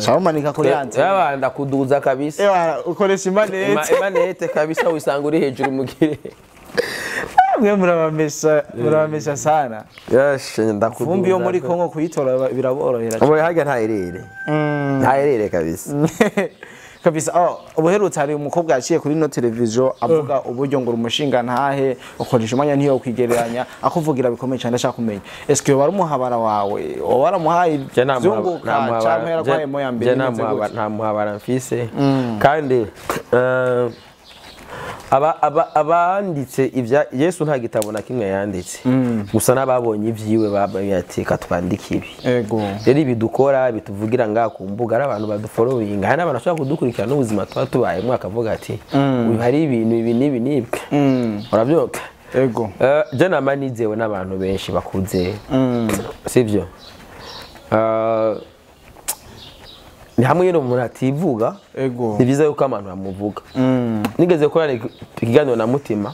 Shawumanika kuri yanze. Yabanda kuduza kabisa. Ukoresha imanete. Imanete kabisa wisanga uri hejuru mugire. Mwe murabamesha sana. Yes, ndakuduza. Vumbi yo muri Kongo kuyitora biraborohera. Obo haga nta irere. Nta irere kabisa. Kabisa. Ubuherutse hari umukobwa yaciye kuri no television avuga uburyo ngo umushinga ntahe ukoresha umwanya ntiyo kwigereranya akuvugira bikomeye cyane ashaka kumenya eske wari umuhabara wawe waramuhaye zunguka cyangwa yarakwaye mo ya mbere nta muhabara mfise kandi abanditse ibya Yesu nta gitabo na kimwe yanditse gusa nababonye ibyiwe babati katwandika ibi. Ego rero ibi dukora bituvugira nga ku mbuga ari abantu badufollowinga hari n'abantu bashobora kudukurikirana n'ubuzima tuba tubayemo akavuga ati uyu hari ibintu ibi n'ibi n'ibi urabyuka. Ego je nama nizewe n'abantu benshi bakuze sivyo ni hamwe nyine umuntu ativuga. Ego ni byiza yuko abantu bamuvuga. Nigeze gukora ikiganiro na Mutima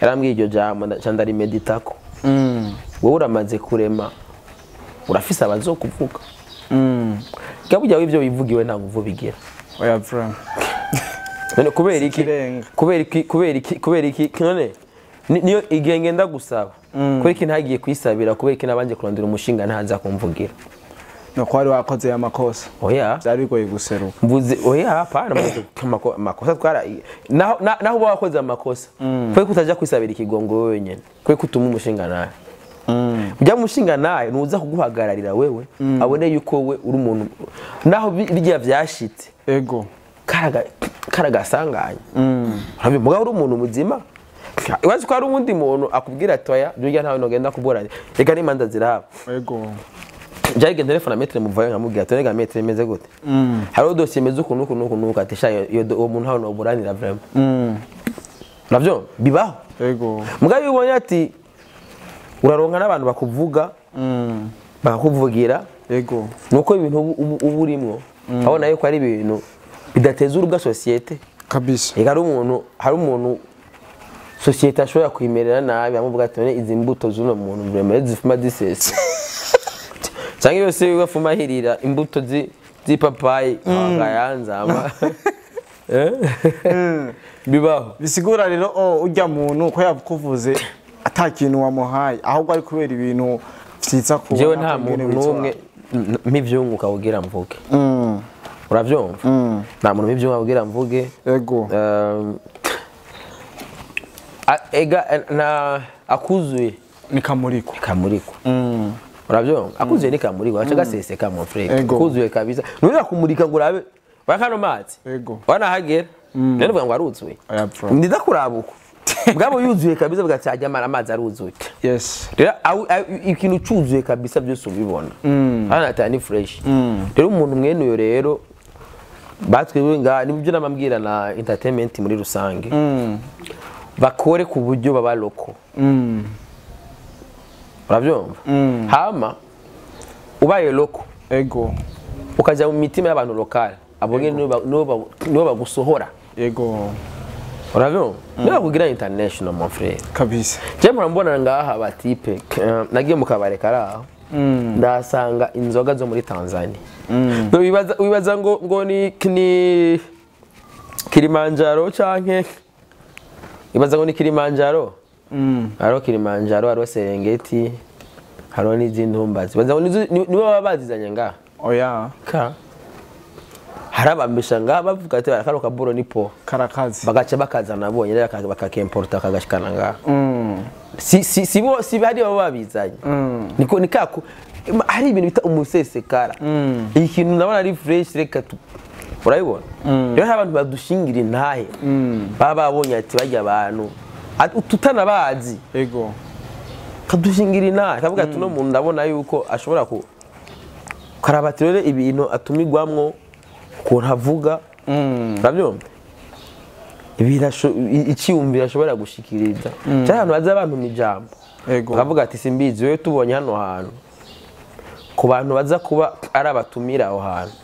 yarambwiye iryo jambo ndari meditako. Wowe uramaze kurema urafise abazokuvuga. Gaburya w'ivyo wivugiwe nta nguvu bigira. Oya bro. None kubera iki? Kubera iki none niyo igenge ndagusaba. Kubera iki ntagiye kwisabira kubera iki nabanje kurondera umushinga ntaza kumvugira. No kwari wakoze amakosa. Oya. Byari bigoye guseruka. Mvuze oya hapana amakosa twara naho uba wakoze amakosa. Kwe kutaja kwisabira ikigongo wewe nyene. Kwe kutuma umushinga nawe. Ujya mushinga nawe nuza kuguhagararira wewe abone yuko we uri umuntu naho bijya byashitse. Ego. Karagasanganye. Urabi muga uri umuntu muzima. Iwazi ko ari undi muntu akubwira ati oya bijya ntawe nogenda kuburanya. Reka n'imanza zirahaba. Ego. Njye telefone metre muvayo nkamubwira ati rega metre imeze gute. Hariho dossier imeze ukuntu ukuntu ati sha iyo uwo muntu hano uburanira vraiment. Navyo bibaho. Ego. Mugabe ubonye ati uraronka n'abantu bakuvuga bakakuvugira. Ego. Nuko ibintu ubu urimwo abona yuko ari ibintu bidateza uruga societe kabisa. Ega hari umuntu societe ashobora kwimerera nabi amuvuga ati none izi mbuto z'uno muntu vraiment zifuma disese. Cyangwa yose ugafuma hirira imbuto z'ipapayi akayanzama. Bibaho. Bisigura rero ujya muntu ko yakuvuze atakintu wamuhaye ahubwo ari kubera ibintu vyiza kuba. Jewe nta muntu numwe mpivyunguka ugira mvuge. Uravyumva? Nta muntu mpivyunguka ugira mvuge. Ego. Ega na akuzuye ni kamuriko. Kamuriko. Uravyumva? Akuzuye ni kamuriko acha gaseseka mon frère. Akuzuye kabisa. Nurira kumurika ngo urabe bakano mazi. Ego. Wanahagera. None uvuga ngo aruzuye. Ndidakurabuko. Bwabo yuzuye kabisa bugati ajya amazi aruzuye. Yes. Rero ikintu cuzuye kabisa byose ubibona. Hano atani fresh. Rero umuntu mwene uyo rero batwiwe nga nibyo namambwira na entertainment muri rusange. Bakore ku buryo baba loko. Uravyumva? Hama ubaye loko. Ego. Ukaja mu mitima y'abantu local. Abo ngene nibo bagusohora. Ego. Uravyumva? Niba kugira international mon frère. Kabisa. Je murambona ngaha batipe nagiye mu kabare karaho. Ndasanga inzoga zo muri Tanzania. Wibaza ngo ni Kilimanjaro canke ibaza ngo ni Kilimanjaro. Haro Kilimanjaro, haro Serengeti, haro n'izindi ntumbazi. Baza ngo nibo baba bazizanye ngaha. Oya. Ka. Harabambisha ngaha bavuga ati barakaro kaburo nipo. Karakazi. Bagaca bakazana bonye rero bakakemporta kagashikana ngaha. Si bo si bari baba babizanye. Niko nikako hari ibintu bita umusesekara. Ikintu ndabona ari fresh reka urabibona. Rero abantu badushingira intahe. Baba babonye ati bajya abantu tutanabazi. Ego. Kadushingira intahe kavuga ati no muntu ndabona yuko ashobora ku Ukaraba ati rero ibintu atumigwamwo, ukuntu avuga, urabyumva, icyiyumviro ashobora gushikiriza, cyangwa ahantu baza bantuma ijambo, bakavuga ati: "Simbizi, wewe tubonye hano hantu ku bantu baza kuba ari abatumira aho hantu,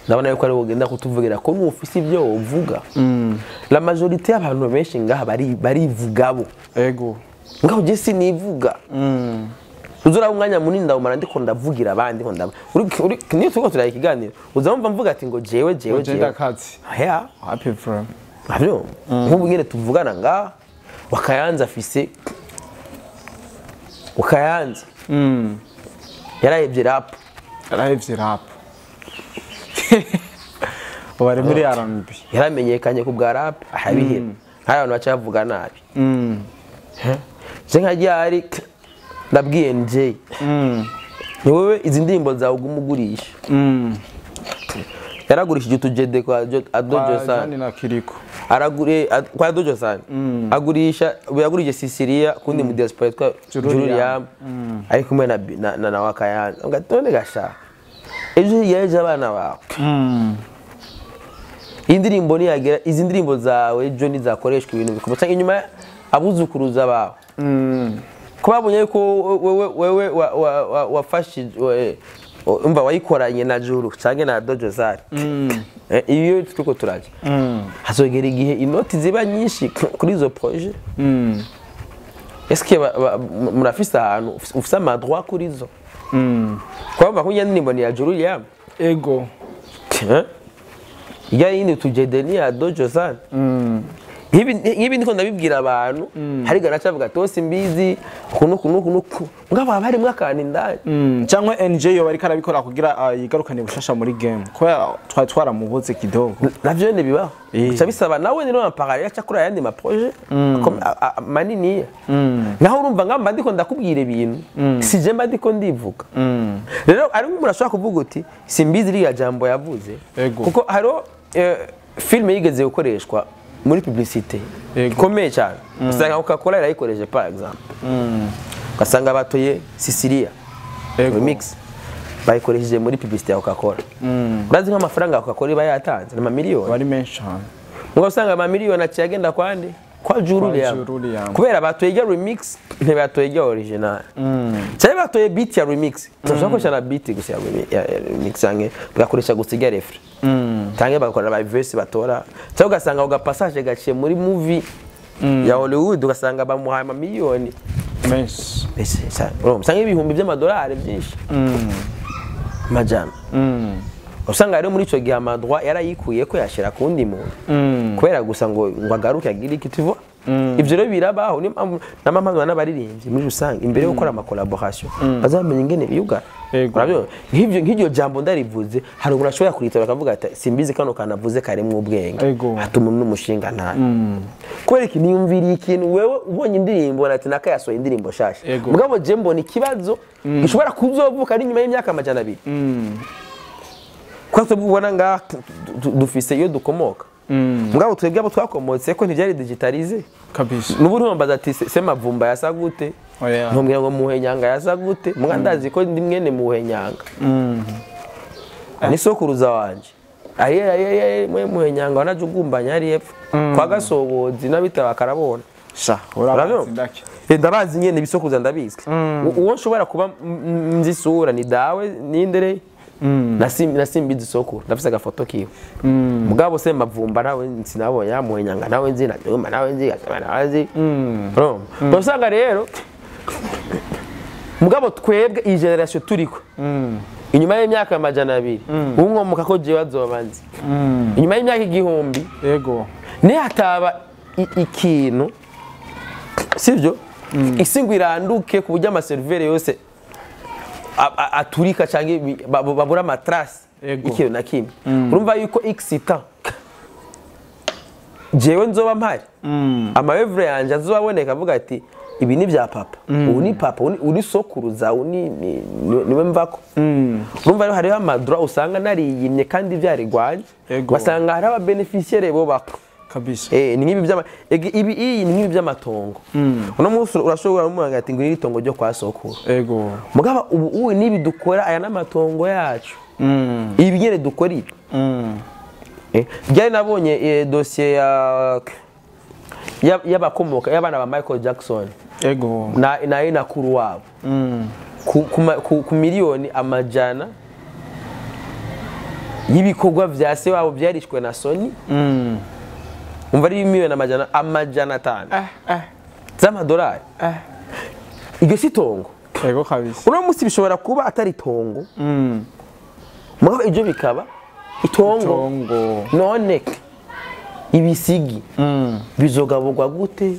ndabona yuko ari ugenda kutuvugira ko nufise ibyo wovuga." La majorité y'abantu benshi ngaha barivugabo. Ngaho je sinivuga. Uzura umwanya munini ndawumara ndiko ndavugira abandi, ndiko uri niyo turiko turaya ikiganiro, uzamva mvuga ati ngo jewe, jewe, Ugenda jewe. Kazi. Ya. Happy from. Navyo nk'ubu nyene tuvugana ngaha, Wakayanza afise Wakayanza yarahevye rap. Yarahevye rap. Ubu ari muri R&B. Yaramenyekanye ku bwa rap, arabiheba. Hari abantu baca bavuga nabi. Je nka ryari ndabwiye NJ, ni wowe izi ndirimbo zawe uguma ugurisha. Yaragurishije utujede kwa Adojo Kwa San. Jani na Kiriko. Aragure kwa Dojo San, agurisha, ubu yagurije Sicilia kundi mu diaspora yitwa Julian. Julian, ari kumwe na Wakayanza. Ngatone gasha ejo yeje abana bawe, iyi ndirimbo niyagera, izi ndirimbo zawe ejo nizakoreshwa ibintu bikomeye, cyangwa inyuma abuzukuruza bawe, ko babonye yuko wewe wafashije, umva, wayikoranye na Juru cyangwa na Dojo Zari. Iyo turiko turaja, hazogera igihe inoti ziba nyinshi kuri izo projet. Eske murafise ahantu ufise ama droit kuri zo? Kwamba kunya ndirimbo ni ya Juru Liam. Eh? Ijya yindi tujede ni ya Dojo Zari. Nk'ibi ndiko ndabibwira abantu, hari garaca avuga ati: "Ose mbizi kuno kuno kuno." Ngabo haba harimwo akantu indani. Cyangwa NJ yoba ariko arabikora kugira yigarukane bushasha muri game, kubera twari twaramubuze kidogo. Navyo nyene bibaho. Bica bisaba nawe rero en parallèle aca kuri ayandi ma projet maniniya. Naho urumva ngamba ndiko ndakubwira ibintu, si je mba ndiko ndivuga. Rero ari nk'umuntu ashobora kuvuga uti: "Simbizi ririya jambo yavuze." Kuko hariho filime yigeze gukoreshwa muri publicité ikomeye cyane, usanga Coca-Cola irayikoreshe par exemple, ugasanga batoye Sicilia remix, bayikoresheje muri publicité ya Coca-Cola. Urazi nk'amafaranga Coca-Cola iba yatanze ni amamiliyoni. Bari menshi cyane. Ngo usanga amamiliyoni aciye agenda kwande kwa Juru Kwa Liam. Juru Liam. Kubera batoye ijya remix, ntibatoye ijya original, cyangwa batoye beat ya remix. Turashobora gukoresha na beat gusa ya remix, cyangwa bagakoresha gusa ijya refrain, cyangwa bagakora ba verse batora, cyangwa ugasanga ako passage gaciye muri movie ya Hollywood, ugasanga bamuhaye amamiliyoni menshi. Mbese, urumva, usanga ibihumbi by'amadolari byinshi, amajana. Usanga rero muri icyo gihe ama droit yarayikuye ko yashyira ku wundi muntu, kubera gusa ngo agaruke agire iki, tu vois. Ibyo rero birabaho. Niyo mpamvu n'amampanuro n'abaririmbyi muri rusange, imbere yo gukora ama collaboration, bazamenya ingene biyugara. Urabyumva? Nk'ibyo, nk'iryo jambo ndarivuze, hari umuntu ashobora kuritora akavuga ati: "Simbizi kano kantu avuze karimwo ubwenge." Hatuma n'umushinga ntayo kubera iki niyumviriye ikintu. Wewe ubonye indirimbo ati naka yasohoye indirimbo shasha, mugabo je mbona ikibazo gishobora kuzovuka ari nyuma y'imyaka 200, kuko twebwe ubona ngaha dufise iyo dukomoka, mugabo twebwe abo twakomotse ko ntibyari digitalisé. Nubu ntumbaza ati: "Se Mavumba yasa gute?" Oya. Ntumbwira ngo Muhenyanga yasa gute, muga ndazi ko ndi mwene Muhenyanga, ni sokuruza wanje. Aye aye aye, mwe Muhenyanga wanajugumbanya hari epfo kwa Gasobozi n'abitaba karabona. Sha. Urabyumva? Urabazi ndake. Ndabazi nyene, ibisokuruza ndabizi. Uwo nshobora kuba nzi isura ni dawe nindere na Simbizi sokuru, ndafise agafoto kiwe. Mugabo se Mavumba nawe sinabonye, yamuhenyanga nawe nzi, na Juma nawe nzi, Gasema nawe nzi. Urumva? Usanga rero mugabo twebwe iyi génération turiko, inyuma y'imyaka 200 unkomoka ko jewe azoba nzi, inyuma y'imyaka 1000 nihataba ikintu, sibyo, isi ngo iranduke ku buryo ama serveur yose aturika cyangwa babura ama trace ikintu na kimwe, urumva yuko x temps jewe nzoba mpari, ama œuvre yanje azobaboneka avuga ati: "Ibi ni bya papa, ubu ni papa, ubu ni sokuruza, ubu niwe mvako." Urumva rero hariho ama droit usanga nariyimye kandi byarigwanye, ugasanga hariho aba bénéficiaire bo bako. Kabisa. Ni nk'ibi by'ama ibi iyi ni nk'ibi by'amatongo. Uno munsi urashobora kumubwira ati ngwiri itongo ryo kwa sokuru. Ego. Mugaba ubu nibi dukora aya n'amatongo yacu. Ibi nyene dukora ibi. Byari nabonye dossier ya y'abakomoka y'abana ba Michael Jackson. Ego. Na inakuru wabo. Ku miliyoni amajana y'ibikorwa vya se wabo byarishwe na Sony. Umva ari miliyoni amajana 5 z'amadolari. Iryo si tongo. Ego kabisa. Uno munsi bishobora kuba atari tongo. Mugabo ibyo bikaba itongo. None ibisigi bizogaburwa gute?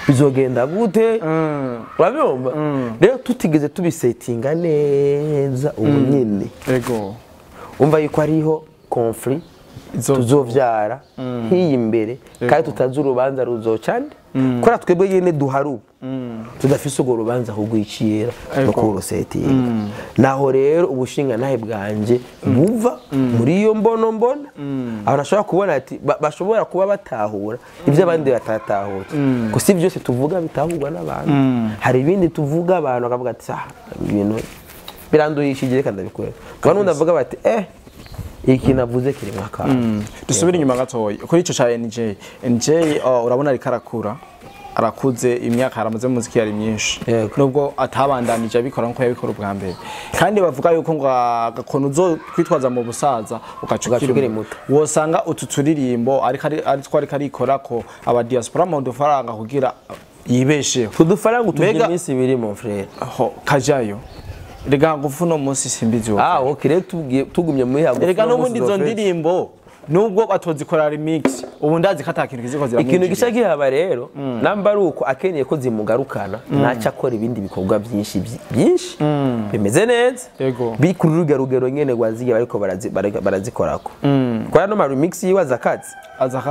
Bizogenda gute? Urabyumva? Rero tutigeze tubisetinga neza ubu nyine. Ego. Umva yuko hariho conflit tuzovyara hiyi imbere kandi tutazi urubanza ruzocande kora twebwe nyene duhari ubu tudafise urwo rubanza kugwicira no kurusetinga. Naho rero ubushinga nahe bwanje buva muri iyo mbono mbona aho nashobora kubona ati bashobora kuba batahura ibyo abandi batatahura. Gusa ibyo byose tuvuga bitahurwa n'abantu. Hari ibindi tuvuga abantu bakavuga ati ibintu biranduhishije reka ndabikora. Abantu ndavuga bati iki navuze kiri mwaka. Dusubire inyuma gatoya kuri ico ca NJ. NJ urabona ariko arakura, arakuze, imyaka aramaze mu muziki yari myinshi. Nubwo atabandanije abikora nko yabikora ubwa mbere. Kandi bavuga yuko ngo agakono uzo kwitwaza mu busaza ukacukira muto. Wosanga utu turirimbo ariko ari twari karikora ko aba diaspora mu dufaranga kugira yibesheho. Tudufaranga utuje iminsi ibiri mon frère. Ho kajayo. Rega ngufu no munsi simbizi wo. Okay, rero tugumye muri hagufu. Rega no mundi izo ndirimbo nubwo batozikora remix ubu ndazi ko atakintu kiziko ziramwinjira. Ikintu gisha gihaba rero namba ari uko akeneye ko zimugarukana naca akora ibindi bikorwa byinshi byinshi bimeze neza. Biri kuri rugero nyene gwaziye bariko barazikorako. Kwa no ma remix yiwa zakazi.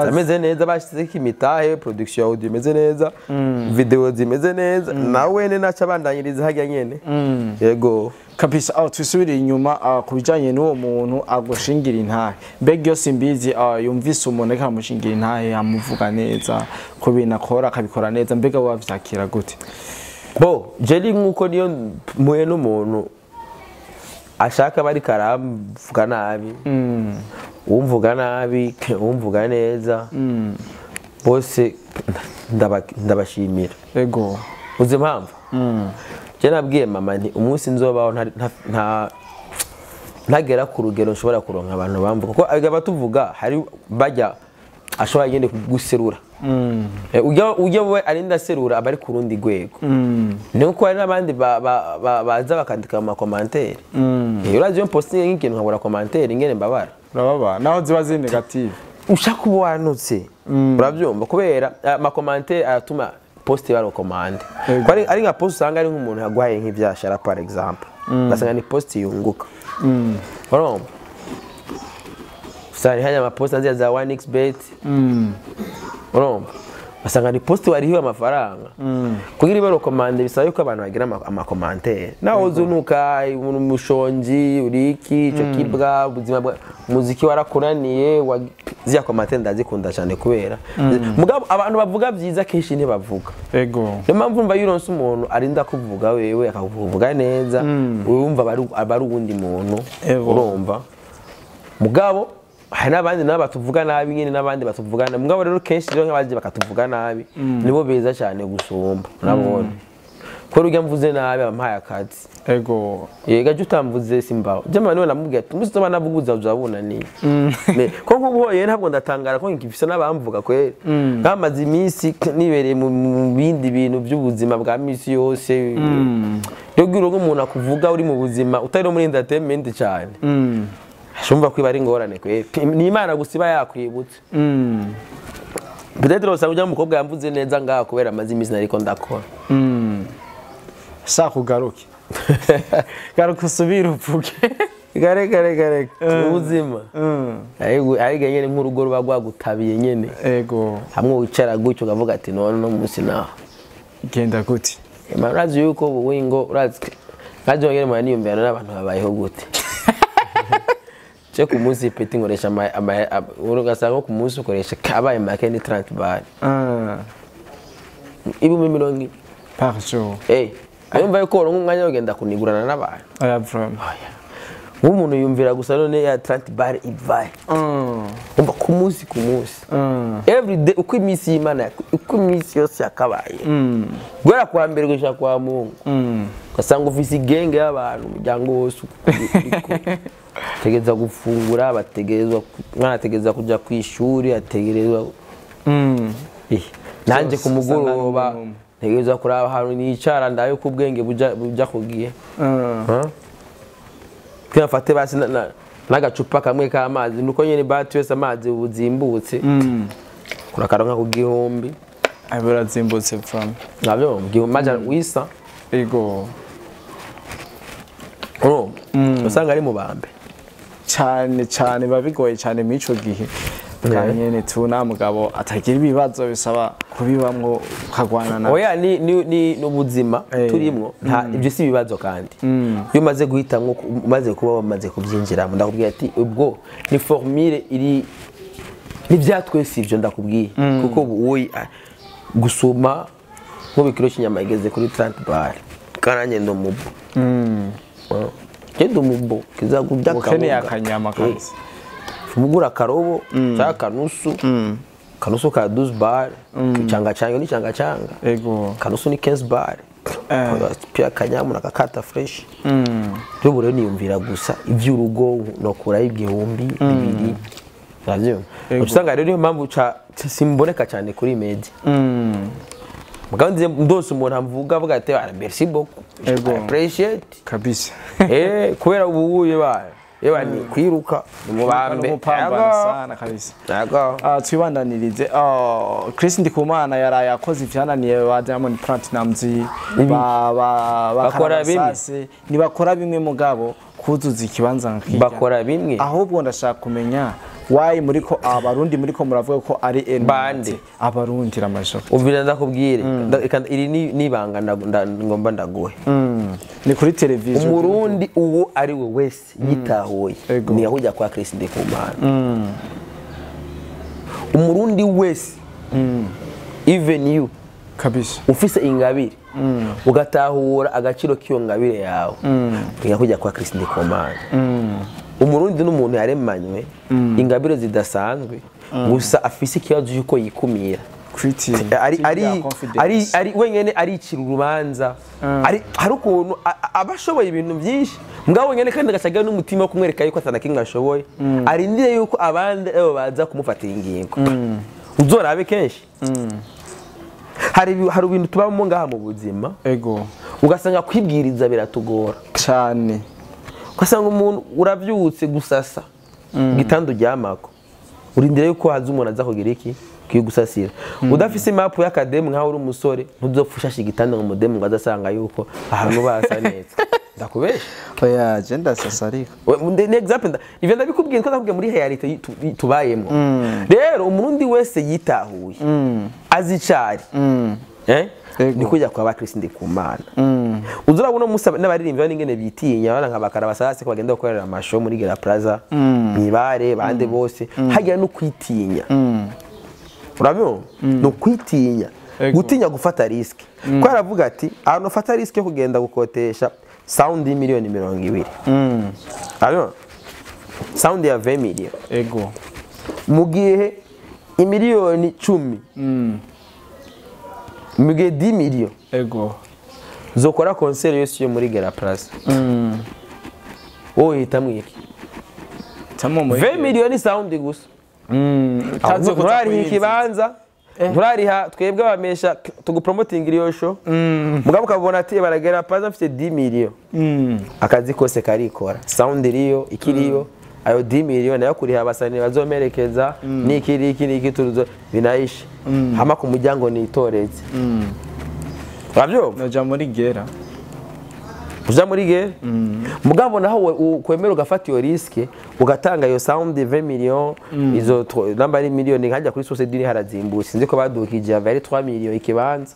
Ameze neza bashizeko imitahe, production audio imeze neza, video zimeze neza, nawe ne naca bandanyiriza hajya nyene. Yego. Kabisa. Tusubire inyuma kubijanye n'uwo muntu agushingira intahe. Mbega iyo simbizi yumvise umuntu ariko amushingira intahe amuvuga neza ko bintu akora akabikora neza, mbega wavyakira gute? Bo jeri nkuko niyo muye n'umuntu ashaka bari karamvuga nabi, umvuga nabi, umvuga neza, bose ndabashimira. Ego. Uzi impamvu? Je nabwiye mama nti umunsi nzobaho ntagera ku rugero nshobora kuronka abantu bamvuga kuko agaba tuvuga hari bajya ashobora yende guserura. Ujya we arinda serura abari ku rundi rwego. Nuko hari nabandi baza bakandika ama commentaire. Urazi yo posting nk'ikintu nkabura commentaire ingene mbabara. Urababa naho ziba ziri negative. Ushaka ubuhanutse. Urabyumva kubera ama commentaire aratuma post baro commande. Ko ari nka post usanga ari nk'umuntu yagwaye nk'ivyashara par exemple. Basanga ni post yunguka. Urumva? Usanga hanya ama post anzia za 1xbet. Urumva? Basanga ni post warihiwe amafaranga. Kugira ibaro commande bisaba yuko abantu bagira ama commentaire. Naho uzunuka umuntu mushonji uriki ico kibwa ubuzima bwa muziki warakuraniye ziya commentaire ndazikunda cyane kubera mugabo abantu bavuga byiza kenshi ntibavuga. Ego. Niyo mpamvu mva yuronse umuntu arinda kuvuga wewe akakuvuga neza urumva abari uwundi muntu. Urumva? Mugabo hari n'abandi nabo batuvuga nabi nyine n'abandi batuvuga nabi. Mugabo rero kenshi rero nk'abaje bakatuvuga nabi nibo beza cyane gusumba nabone. Ko rujya mvuze nabi abampaye akazi. Ego. Yega je utamvuze simbaho. Je mama niwe namubwiye ati umunsi uzoba navuguza uzabunaniye. Ko nkubuhoye ntabwo ndatangara ko ngifise n'abamvuga kweri. Nkamaze iminsi nibereye mu bindi bintu by'ubuzima bwa misi yose. Rero gira umuntu akuvuga uri mu buzima utari muri entertainment cyane. Shumva kwiba ari ngorane kweri. Ni Imana gusa iba yakwibutse. Peut-être usanga ujya mukobwa yamvuze neza ngaha kubera amaze iminsi nariko ndakora. Shaka ugaruke. Garuka usubire uvuge. Gare gare gare ubuzima. Ariko nyene nk'urugo ruba rwagutabiye nyene. Ego. Hamwe wicara gutyo ukavuga ati none no munsi naho. Genda gute? Urazi yuko ubu ngo urazi kaje ngene mwana niyumvira n'abantu babayeho gute. Je ku munsi petit nkoresha ugasanga ku munsi ukoresha kabaye make ni 30 bar. 20,000 par jour. Yumva yuko uronka umwanya wo kugenda kunigurana n'abantu. Oya vraiment. Nk'umuntu yumvira gusa none ya 30 bar ivaye. Umva ku munsi ku munsi. Every day uko iminsi y'Imana uko iminsi yose yakabaye. Guhera kuwa mbere gushika kwa Mungu. Ugasanga ufise igenge y'abantu umuryango wose ategereza gufungura, bategerezwa umwana ategereza kuja kw'ishuri, ategerezwa nanje ku mugoroba ntegerezwa kuraba ahantu nicara ndabe ko ubwenge buja kugiye. Twafate basi n'agacupa kamwe k'amazi nuko nyene bati wese amazi buzimbutse. Kurakaronka ku gihumbi. Aburazimbutse from. Navyo gihumbi maja wisa. Ego. Oh, usanga ari mu bambe. Cyane cyane babigoye cyane mico gihe. Kanyene tuna mugabo atagira ibibazo bisaba kubibamwo ukagwana na. Oya ni ni nubuzima turimwo nta ibyo si ibibazo kandi. Iyo umaze guhitamwo umaze kuba wamaze kubyinjiramo ndakubwiye ati ubwo ni formule iri ni byatwese ibyo ndakubwiye kuko ubu gusoma nko kilo cy'inyama igeze kuri 30 bar karanye ndo mubo. Ngendo mubo kizagubya kabonga. Akanyama kanzi. Mugura karobo cyangwa kanusu. Kanusu ka 12 bar, changa changa ni changa changa. Ego. Kanusu ni 15 bar. Pia kanyamu nakakata fresh. Byo bure niyumvira gusa ivy'urugo no kura igihumbi bibiri. Navyo. Usanga rero niyo mpamvu simboneka cyane kuri media. Mugabo ndose umuntu amvuga avuga ati merci beaucoup. Appreciate. Kabisa. Kubera ubuye bayo. Eba ni kwiruka mubambe gupambana sana kabisa. Yego. Twibandanirize. Chris Ndikumana yaraye akoze ivyananiye ba Diamond Platnumz ba bakora bimwe. Ni bakora bimwe mugabo kuzuza ikibanza nk'iki. Bakora bimwe. Ahubwo ndashaka kumenya why muri ko abarundi muri ko muravuga ko ari bande abarundi ramajoro. Ubira ndakubwire iri ni banga ngomba ndaguhe. Ni kuri television. Umurundi uwo ari we wese yitahuye ni yahujya kwa Chris Ndikumana. Umurundi wese even you kabisa ufise ingabire ugatahura agaciro k'iyo ngabire yawe yahujya kwa Chris Ndikumana. Umurundi n'umuntu yaremanywe ingabire zidasanzwe gusa afise ikibazo yuko yikumira ari wenyene aricira urubanza ari hari ukuntu abashoboye ibintu byinshi mugabo wenyene kandi agacaga n'umutima wo kumwereka yuko atanakinga ashoboye arindire yuko abandi abo baza kumufatira ingingo. Uzorabe kenshi hari ibintu tubamo ngaha mu buzima ego ugasanga kwibwiriza biratugora cyane. Ugasanga umuntu uravyutse gusasa gitanda uryamako urindire yuko haza umuntu aza kugira iki kigusasira. Udafise map y'akademu nkaho uri umusore ntuzopfushasha igitanda ngo mudemu ngo azasanga yuko ahantu basa neza. Ndakubesha. Oya je ndasasa ariko. Ni example ivyo ndabikubwiye ko ndakubwiye muri reality tubayemo. Rero umurundi wese yitahuye azicari ni kujya kwa Chris Ndikumana. Uzurabona musaba n'abaririmbyi n'ingene bitinya bana nka bakara basase ko bagenda gukorera amashow muri Gera Plaza mwibare bande bose hagira no kwitinya. Urabyo no kwitinya gutinya gufata risk. Ko aravuga ati ahantu ufata risk yo kugenda gukotesha sound miliyoni 20. Urabyo sound ya 20 million. Ego. Mu gihe imiliyoni 10 mugihe 10 million. Ego. Zokora concert yose yo muri Gera Plaza. Wowe hitamwe iki? Tamo muri 20 million sound gusa. Nturariha ikibanza, nturariha twebwe abamesha tugupromotinga iyo show. Mugabo ukabona ati baragera Plaza mfite 10 million. Akazi kose karikora. Sound iriyo, ikiriyo, ayo 10 million nayo kuriha abasani bazomerekeza niki iki niki turuzo binaisha. Hama ku muryango nitoreze. Urabyumva? Naja muri Gera. Uja muri guerre. Mugabo naho kwemera ugafata iyo risque, ugatanga iyo sound 20 millions, izo namba ari miliyoni nkajya kuri source dini harazimbutse, sinzi ko badukije yava ari 3 millions ikibanza.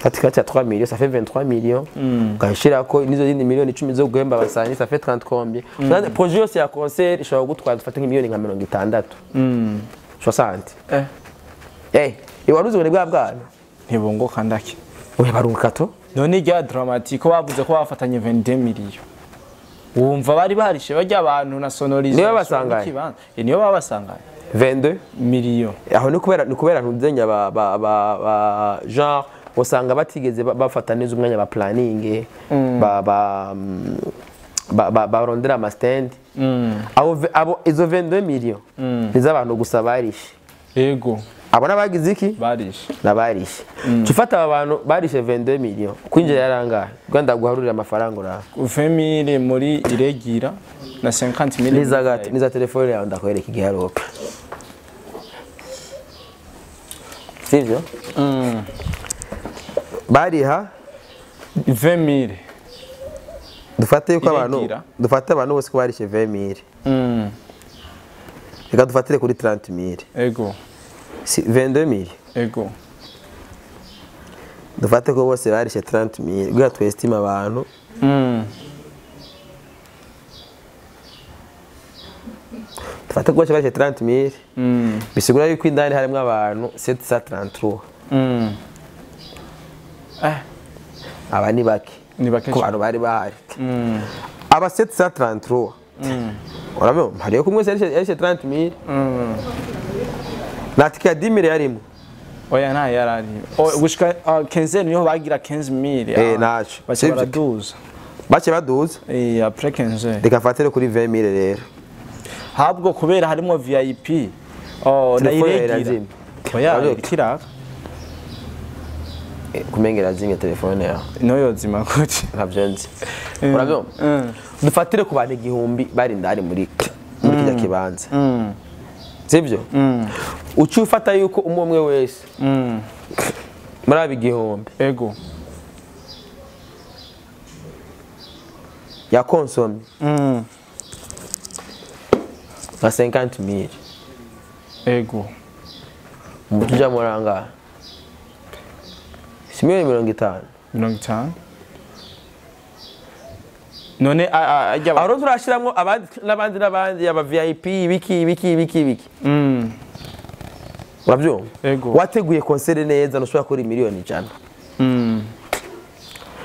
Katika cha 3 millions, ça fait 23 millions. Ugashira ko nizo zindi miliyoni 10 zo guhemba abasanyi, ça fait 30 combien. Projet yose ya concert ishobora gutwara dufate nk'imiliyoni nka 60. 60. Iwaruzi ngo ni bwa bwana. Ntibunguka ndake. Oya barunguka to. None rya dramatique bavuze ko bafatanye 22 millions. Wumva bari barishe bajya abantu na sonorisation. Niyo basangaye. Niyo babasangaye. 22 millions. Aho ni kubera ntuzenya ba genre usanga batigeze bafata neza umwanya ba planning ba barondera ama stand. Abo izo 22 millions nizo abantu gusa barishe. Yego. Abo nabagize iki? Barishe. Nabarishe. Tufata aba bantu barishe 22 millions. Kwinjira yarangaye. Rwanda guharurira amafaranga ura. 20000 muri iregira na 50000. Niza gati, niza telefone yawe ndakwereka igiharuro. Sivyo? Bariha 20000. Dufate yuko abantu dufate abantu bose ko barishe 20000. Reka dufatire kuri 30000. Ego. Si 22000. Ego. Dufate ko bose barishe 30000. Gwa twestima abantu. Dufate ko bose barishe 30000. Bisigura yuko indani harimo abantu 733. Aba ni bake. Ni bake. Ko abantu bari bahari. Aba 733. Urabona hariyo kumwe yarishe 30000. Na tike ya 10000 yarimo. Oya nta yarari. Gushika 15 niho bagira 15000. Naco. Bace baraduza. Bace baduza? Après 15. Reka fatire kuri 20000 rero. Habwo kubera harimo VIP. Na iregira. Oya kiraka. Kumengera zimye telefone yawe. No yozima kuti. Ntabyo nzi. Urabyo? Dufatire ku bantu 1000 bari ndari muri kijya kibanza. Sivyo? Uci ufata yuko umwe wese muri abi 1000. Ego. Ya konsomye. Na 50000. Ego. Mutuja muranga. Si miliyoni 50. 50. None ajya aho turashiramwo abandi n'abandi aba VIP ibiki. Urabyumva? Wateguye concert neza ntushobora kuri miliyoni 100.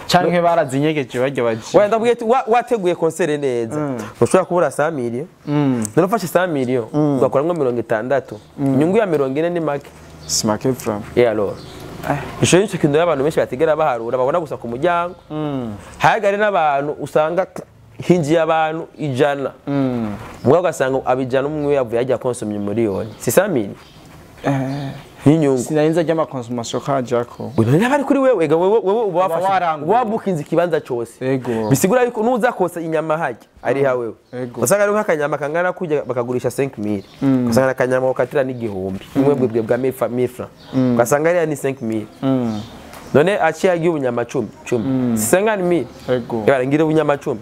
Canke barazinyegeje bajya baje. Wenda ndabwiye wateguye concert neza ntushobora kubura 100 millions. None ufashe 100 millions ugakoramwo 60. Inyungu ya 40 ni make. Si make from. Alors. Isho nico kintu y'abantu benshi batigera baharura babona gusa ku muryango. Hayagare n'abantu usanga hinjiye abantu 100. Mugabo ugasanga abijana umwe yavuye ajya konsomye miliyoni. Si 100 millions. Sinarinza ajya amakonsommation kajako. Wewe bari kuri wewe wewe ubafashe. Wabukinze ikibanza cyose. Bisigura yuko nuza kosa inyama hajya ari ha wewe. Usanga ari nk'akanyama kangana kujya bakagurisha 5000. Usanga akanyama ukatira n'igihumbi. Umwe bwe bwa 1000 francs. Ugasanga ari ni 5000. None aciye agiye ubunyama 10 10. 50000. Ego. Yarangira ubunyama 10.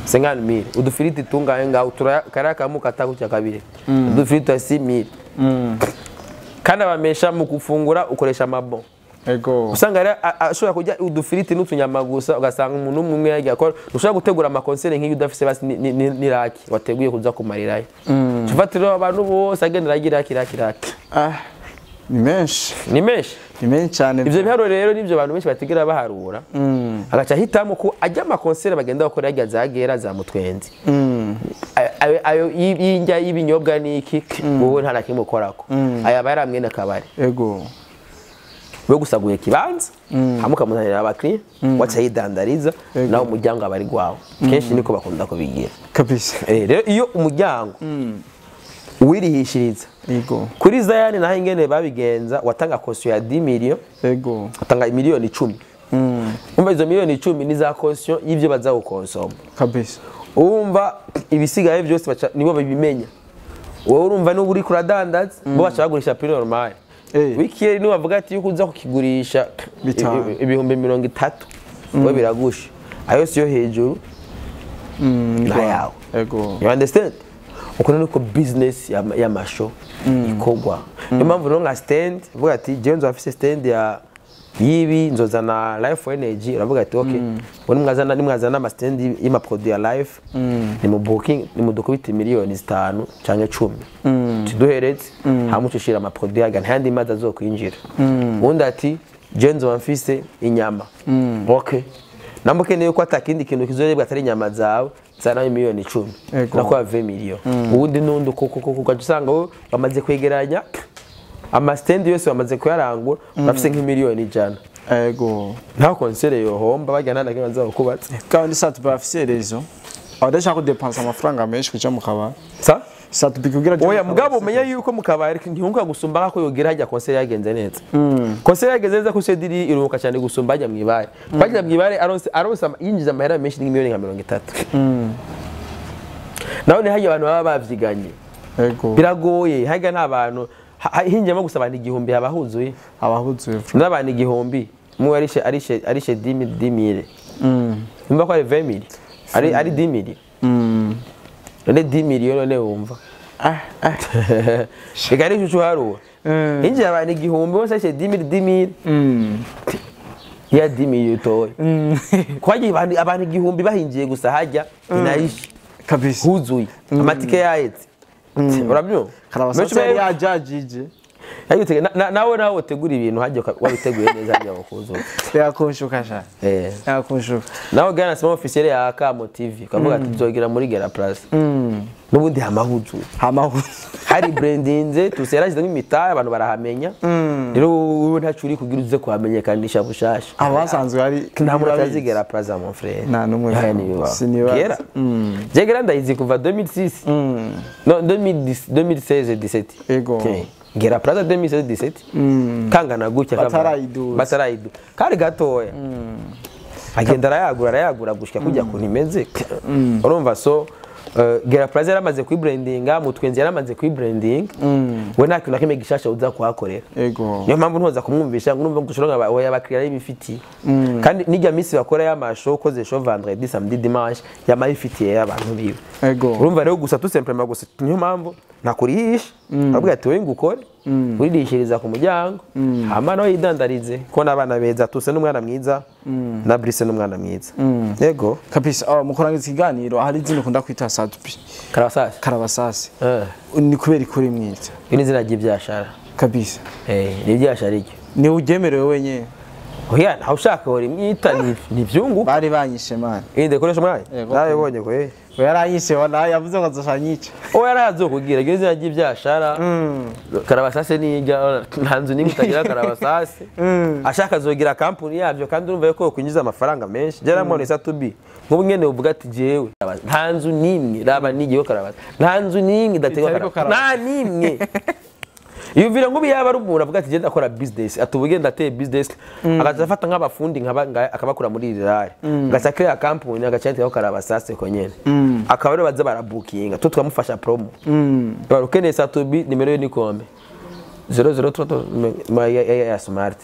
50000. Udufiriti tungaye ngaho karaka mukata kucya kabiri. Udufiriti 6000. Kandi abamesha mu gufungura ukoresha amabon. Ego. Usanga ashobora kurya udufiriti n'utunyama gusa ugasanga umuntu umwe yagiye akora. Ushobora gutegura amakonsere nk'iyo udafise basi ni raki wateguye kuza kumarirayo. Tufatira abantu bose agendera agira raki. Ni menshi. Ni menshi. Ni menshi cyane. Ivyo biharuro rero nivyo abantu benshi batigera baharura. Agaca hitamo ko ajya amakonsere bagenda bakora yarya zagera za mutwenzi. Ayo y'injya y'ibinyobwa niki wowe nta nakimwe ukorako. Aya baramwe nakabari. Ego. We gusaguye kibanza hamuka muzanira abakiriya wacha yidandariza nawo umuryango abari gwawe. Kenshi niko bakunda kubigira. Kabisa. Rero iyo umuryango wirihishiriza. Ego. Kuri Zayani naho ingene babigenza watanga caution ya 10 millions. Ego. Watanga miliyoni 10. Umva izo miliyoni 10 ni za caution y'ivyo baza gukonsoma. Kabisa. Umva ibisigaye byose nibo babimenya. Wowe urumva n'ubu uri kuradandaza bo baca bagurisha prix normal. Wikiyeri ni bavuga ati yuko uza kukigurisha ibihumbi 30 wowe biragusha. Ayo siyo hejuru nayawe. Ego. You understand? Uko niko business y'amasho ikorwa. Niyo mpamvu rero nka stand uvuga ati jewe nzoba mfise stand ya yibi, nzozana Life Energy, uravuga ati okay, ngo nimwazana ama stand y'ama produit ya Life, ni mu booking ni mu dukubita 5 miliyoni canke 10 tuduhereze, hamwe ushira ama produit yaga, ntayandi mazi azokwinjira. Undi ati jewe nzoba mfise inyama, okay, namba ukeneye ko atakindi kintu kizorebwa atari inyama zawe, zana 10 miliyoni. Ego. Nako 20 millions. Ubundi nundi kuko ugaca usanga wowe bamaze kwegeranya ama stand yose, bamaze kuyarangura, bafise nk'100 miliyoni. Ego. Nta concert yohomba bajya, nta na kimwe bazokubatse. Kandi Sat-B afise raison, abadashaka kudepansa amafaranga menshi kuja mu kabari. Sa Sat-B kugira aje Oya. mu kabari. Mugabo umenye yuko mu kabari ntihunguka gusumba nkako yogira hajya concert yagenze neza. Concert yagenze neza ko sediri iruhuka cyane gusumba hajya mwibare. Hajya mwibare aronse yinjiza amahera menshi, ni nka 30 miliyoni. Naho ni hajya abantu baba bavyiganye. Ego. Biragoye hajya, nta bantu hinjiyemo gusa abantu 1000 haba huzuye. Abahuzuye. N'abantu 1000 umwe arishe 10 000, nimba ko ari 20 000, ari 10 000, none 10 millions, none wumva reka ari ishusho uharura, hinjiye abantu 1000 bose arishe 10 000 10 000, ya 10 millions utoye kwagiye abantu 1000 bahinjiye gusa hajya inarishe. Kabisa. Huzuye, amatike yahetse, urabyumva? Karabasasa yari yajajije. Nawe utegura ibintu hajya wabiteguye neza, hajya bakuzuye. Yakunshuka sha. Yakunshuka. Nawe gana sima officiel ya Akamo TV, ukavuga ati tuzogira muri Gera Plus, n'ubundi hamahuzuye. Hamahuzuye. Hari brandinze tuserashizemo imitaya, abantu barahamenya. Rero wowe ntaco uri kugira uze kuhamenyekanisha bushasha. Abasanzwe ari Nta muntu atazi Gera Plaza, mon frère. Nta n'umwe. Haya, nibibaho. Sinibaza. Gera je Gera ndayizi kuva 2006, no, 2010, 2016, 17. Ego. Okay. Gera Plaza 2016, 17, kangana gutya Batarayiduza. Batarayiduza, kari gatoya, agenda arayagura arayagura gushika kujya kuntu imeze, urumva? So Gera Plaza yaramaze kuyibrandinga, Mutwenzi yaramaze kuyibrandinga, we nta kintu na kimwe gishasha uza kuhakorera. Ego. Niyo mpamvu ntoza kumwumvisha ngo urumva ngo ushobora nka oya, abakiriya y'ibifitiye, kandi n'ijya minsi bakora y'amashow, ukoze show vendredi, samedi, dimanche, yama yifitiye abantu biwe. Ego. Urumva rero gusa tout simplement gusa niyo mpamvu nakurihisha, abwira ati wowe ngukore uririshiriza ku muryango, hama nawe yidandarize ko n'abana beza tuse n'umwana mwiza na Brice n'umwana mwiza, yego. Kabisa. Oh, mu kurangiza ikiganiro, hari izina ukunda kwita Sat-B. Karabasasi. Karabasasi. Eh. Ni kubera ikuri mwita? Iri ni izina ry'ibyashara. Kabisa. Eh, ni ibyashara iryo. Ni ugemerewe wenyine? Oya, ntawe ushaka hora imwita ni ivyunguka. Bari banyishe man. Inde koresha umwanya. Yego. Nabibonye ko eh. We yaranyishe wala, yavuze ngo azoca. Oya, arazokubwira iryo izina ry'ibyashara. Karabasase nijya nta nzu n'imwe itagira karabasase. Ashaka azogira kampuni yabyo, kandi urumva yuko kwinjiza amafaranga menshi. Jaramubona Sat-B. Nk'ubu nyene uvuga ati jewe nta nzu n'imwe raba nigiyeho karabasase. Nta nzu n'imwe idategwa Itariko. karabasase. Nta n'imwe. Yumvira ngo yaba ari umuntu avuga ati genda akora business, ati ubu genda ateye business, agaca afata nk'abafundi nkaba akabakura muri rirare, agaca akrea company, agaca yandikaho karabasase ko nyene, akaba aribo baza barabukinga, tu tukamufasha promo. Bari ukeneye Sat-B, nimero ye ni kome 003 ma ya smart.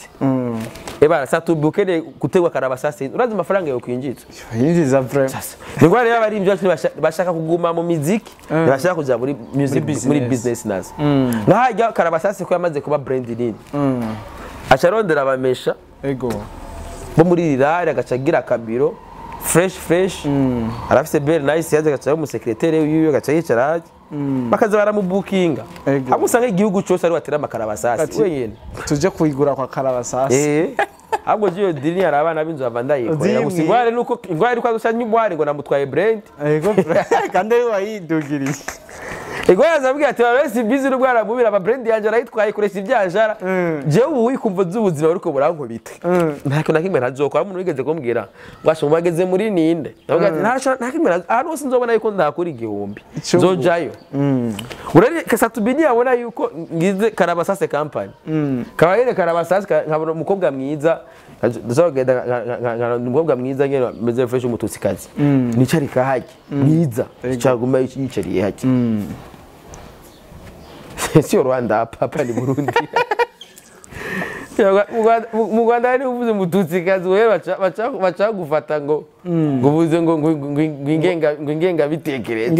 Eba Sat-B, ukeneye gutegwa karabasase, urazi amafaranga yo kwinjiza? Yinjiza vraiment. Ningwa rero abarimvyi bacu bashaka kuguma mu miziki, ntibashaka kuja muri music, business. Muri business nazo nkahajya karabasase ko yamaze kuba brand nini, aca arondera abamesha Ego. bo muri rirare, agaca agira akabiro fresh fresh, arafise belle nice, yaje agaca umusekretere wiwe, agaca yicara hajya, bakaza baramubukinga. Ego. Hamwe usanga igihugu cose ari watera amakarabasasi Ati- wenyene. Tuje kuyigura kwa Karabasasi. Eh, ahubwo jiyo dini hari abana b'inzu bava ndayikorera gusa. Uzimwe. Ingware nuko ingware ariko azosha nyumware ngo namutwaye brand. Ego, kandi ari wayidugiriye. Ingware azabwira ati baba busy n'ubwana mubira aba brand yanje arayitwaye, ikoresha ibyajara. Jewe ubu wikumva z'ubuzima buriko burankubita, nta kintu na kimwe ntazokora. Umuntu wigeze kumbwira ngo asha mubageze muri ninde, ndavuga ati nta kimwe ahantu hose nzobona yuko ndakura 1000 Icyungu. nzojayo. Urari Sat-B yabona yuko ngize Karabasase company, kabayere Karabasase, nkabona umukobwa mwiza, nzogenda umukobwa mwiza nyene meze fresh, umutusikazi nicarika hajya mwiza, cyaguma yicariye hajya, sio Rwanda, hapa hapa ni Burundi. Mu Rwanda hari uvuze umututsikazi wewe baca gufata ngo uvuze ngo ingengabitekerezo.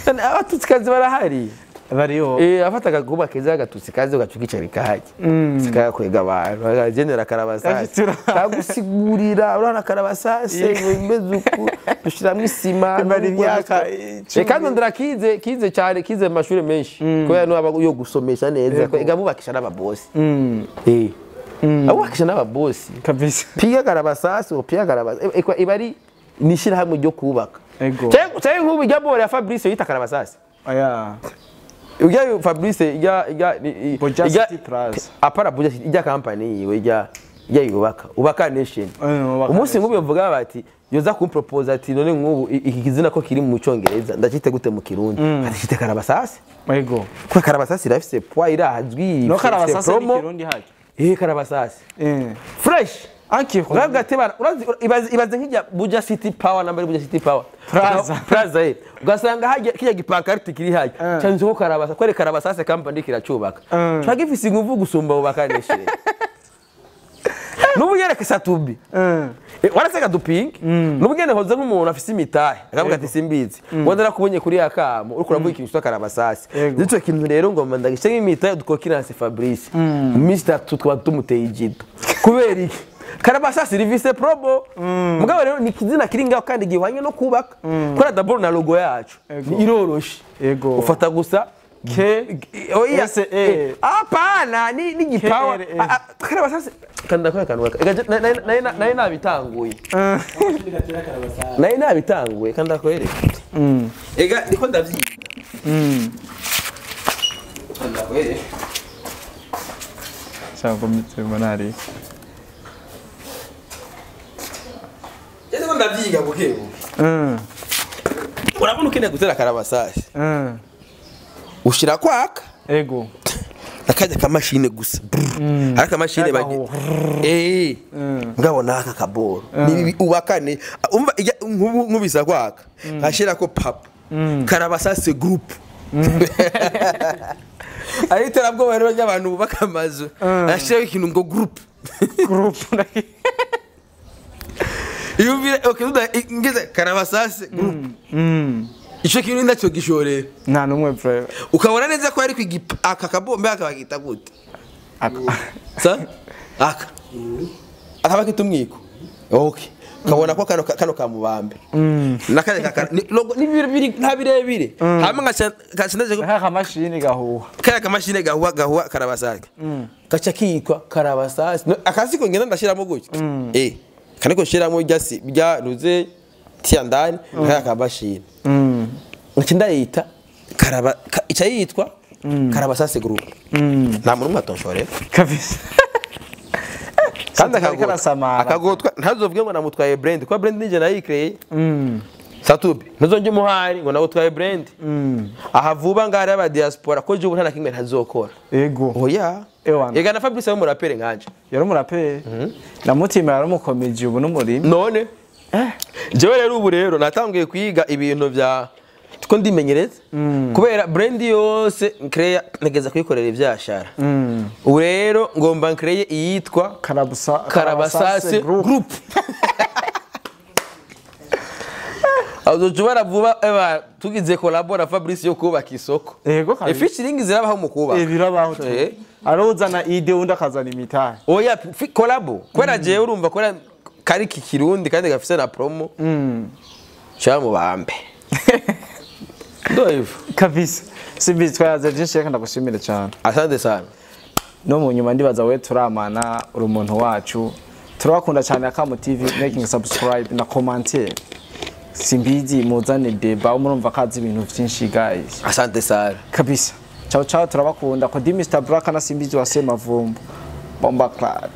Abatutsikazi barahari. Bariho. Afata akaguba keza agatutsikazi ugacukicarika hajya. Sikakwega abantu agenera karabasasi. Kagusigurira urana karabasasi ngo imeze uku dushiramwe isima. Kandi ndra kize cyane kize mu mashuri menshi. Kubera no aba yo gusomesha neza ega bubakisha n'ababosi. Abubakisha n'ababosi. Kabisa. Piga karabasasi upiga karabasasi iba ari nishira hamwe ryo kubaka. Cyangwa nk'ubu ijya bore ya Fabrice yita karabasasi. Oya. Ujya Fabrice ijya Buja City Plaza. Apara Buja City ijya company yiwe ijya yubaka ubaka nation. Umunsi nk'ubu mvuga bati yoza kumpropose ati none nk'ubu iki kizina ko kiri mu Cyongereza ndakite gute mu Kirundi ati kite karabasasi. Yego. Kwa karabasasi irafise poids irahazwi. No karabasasi ni Kirundi haje. Karabasasi. Fresh. Uragatebana ibaze nk'ijya Buja City Power namba Buja City Power Plaza. Plaza ugasanga hajya kijya gipankarite kiri hajya cyanze ko karabasa kwere karabasase company kiracubaka twagifise inguvu gusumba bubakanishe nubu yereke Satubi waraseka duping nubu gene hoze nk'umuntu afise imitahe akavuga ati simbizi wandara kubonye kuri yakamo uriko uravuga ikintu cy'akarabasase nico kintu rero ngomba ndagishe imitahe dukokiranse Fabrice Mr tutwa tumuteye ijido kubera iki Karabasasi rivise probo. Mugabo rero ni kizina kiri ngaho kandi gihwanye no kubaka. Kora d'abord na logo yacu. Iroroshe. Ego. Ufata gusa K S E. Apana ni gipawa. Karabasasi kanda kwa kanwa. Naye nabitanguye. Naye nabitanguye kanda kwereka. Ega ndiko ndavyiga. Kanda kwereka. Cyangwa mitse ndavyiga bukebuke. Urabona ukeneye gutera karabasasi. Ushira kwaka. Ego. Akajya kamashine gusa. Ari kamashine bagi. Ngabona aka kaboro. Ni ubakane umva nkubisa kwaka. Ashira ko papa. Karabasasi group. Ari terabwo rero ry'abantu bubaka amazu. Ashira ikintu ngo group. Group. Yumvire okay ngeze karabasase group. Ico kintu ndacyo gishorera. Nta numwe pre. Ukabona neza ko ari aka kabombe akabagita gute? Aka. Sa? Aka. Akabagita umwiko. Okay. Ukabona ko kano kamubambe. Nakare kaka logo ni biri nta birebire. Hamwe ngaca ko kamashini gahuha. Kaya kamashini gahuha karabasase. Gaca kikwa karabasase. Akasiko ngenda ndashiramo gutyo. Kaniko shiramo ijya bya ruze tiandani kaya kabashini. Ncinda yita karaba ica yitwa karabasase group. Nta muntu mwatonshore. Kabisa. Kandi akagotwa ntazovuge ngo namutwaye brand kwa brand nije nayikreye. Satubi ntazonje umuhari ngo nagutwaye brand. Aha vuba ngari aba diaspora ko je ubu nta kimwe ntazokora. Ego. Oya. Ega na Fabrice yo murapere nkanje. Yari murapere. Na mutima yaramukomeje ubu n'umurimi. None jewe rero ubu rero natangiye kwiga ibintu bya tuko ndimenyereza kubera brand yose nkreya ntegeza kuyikorera ivyashara. Ubu rero ngomba nkreye iyitwa Karabasase Group. Azojubara vuba eba tugize collabora Fabrice yo kubaka isoko. Yego kabisa. Featuring zirabaho mu kubaka. Birabaho. Arozana ide undi akazana imitahe. Oya collabo. Kubera jewe urumva kubera kari kikirundi kandi gafise na promo. Cyangwa bambe. Ndoivo. Kabisa. Simbizi twayaze byinshi reka ndagushimire cyane. Asante sana. No mu nyuma ndibaza we turamana uri umuntu wacu. Turabakunda cyane Akamo TV making subscribe na commentaire. Simbizi muzane deba umurumva kazi ibintu byinshi guys. Asante sana. Kabisa. Ciao ciao turabakunda. Kodi Mr Black na Simbizi wa Semavumbo. Bomba Club.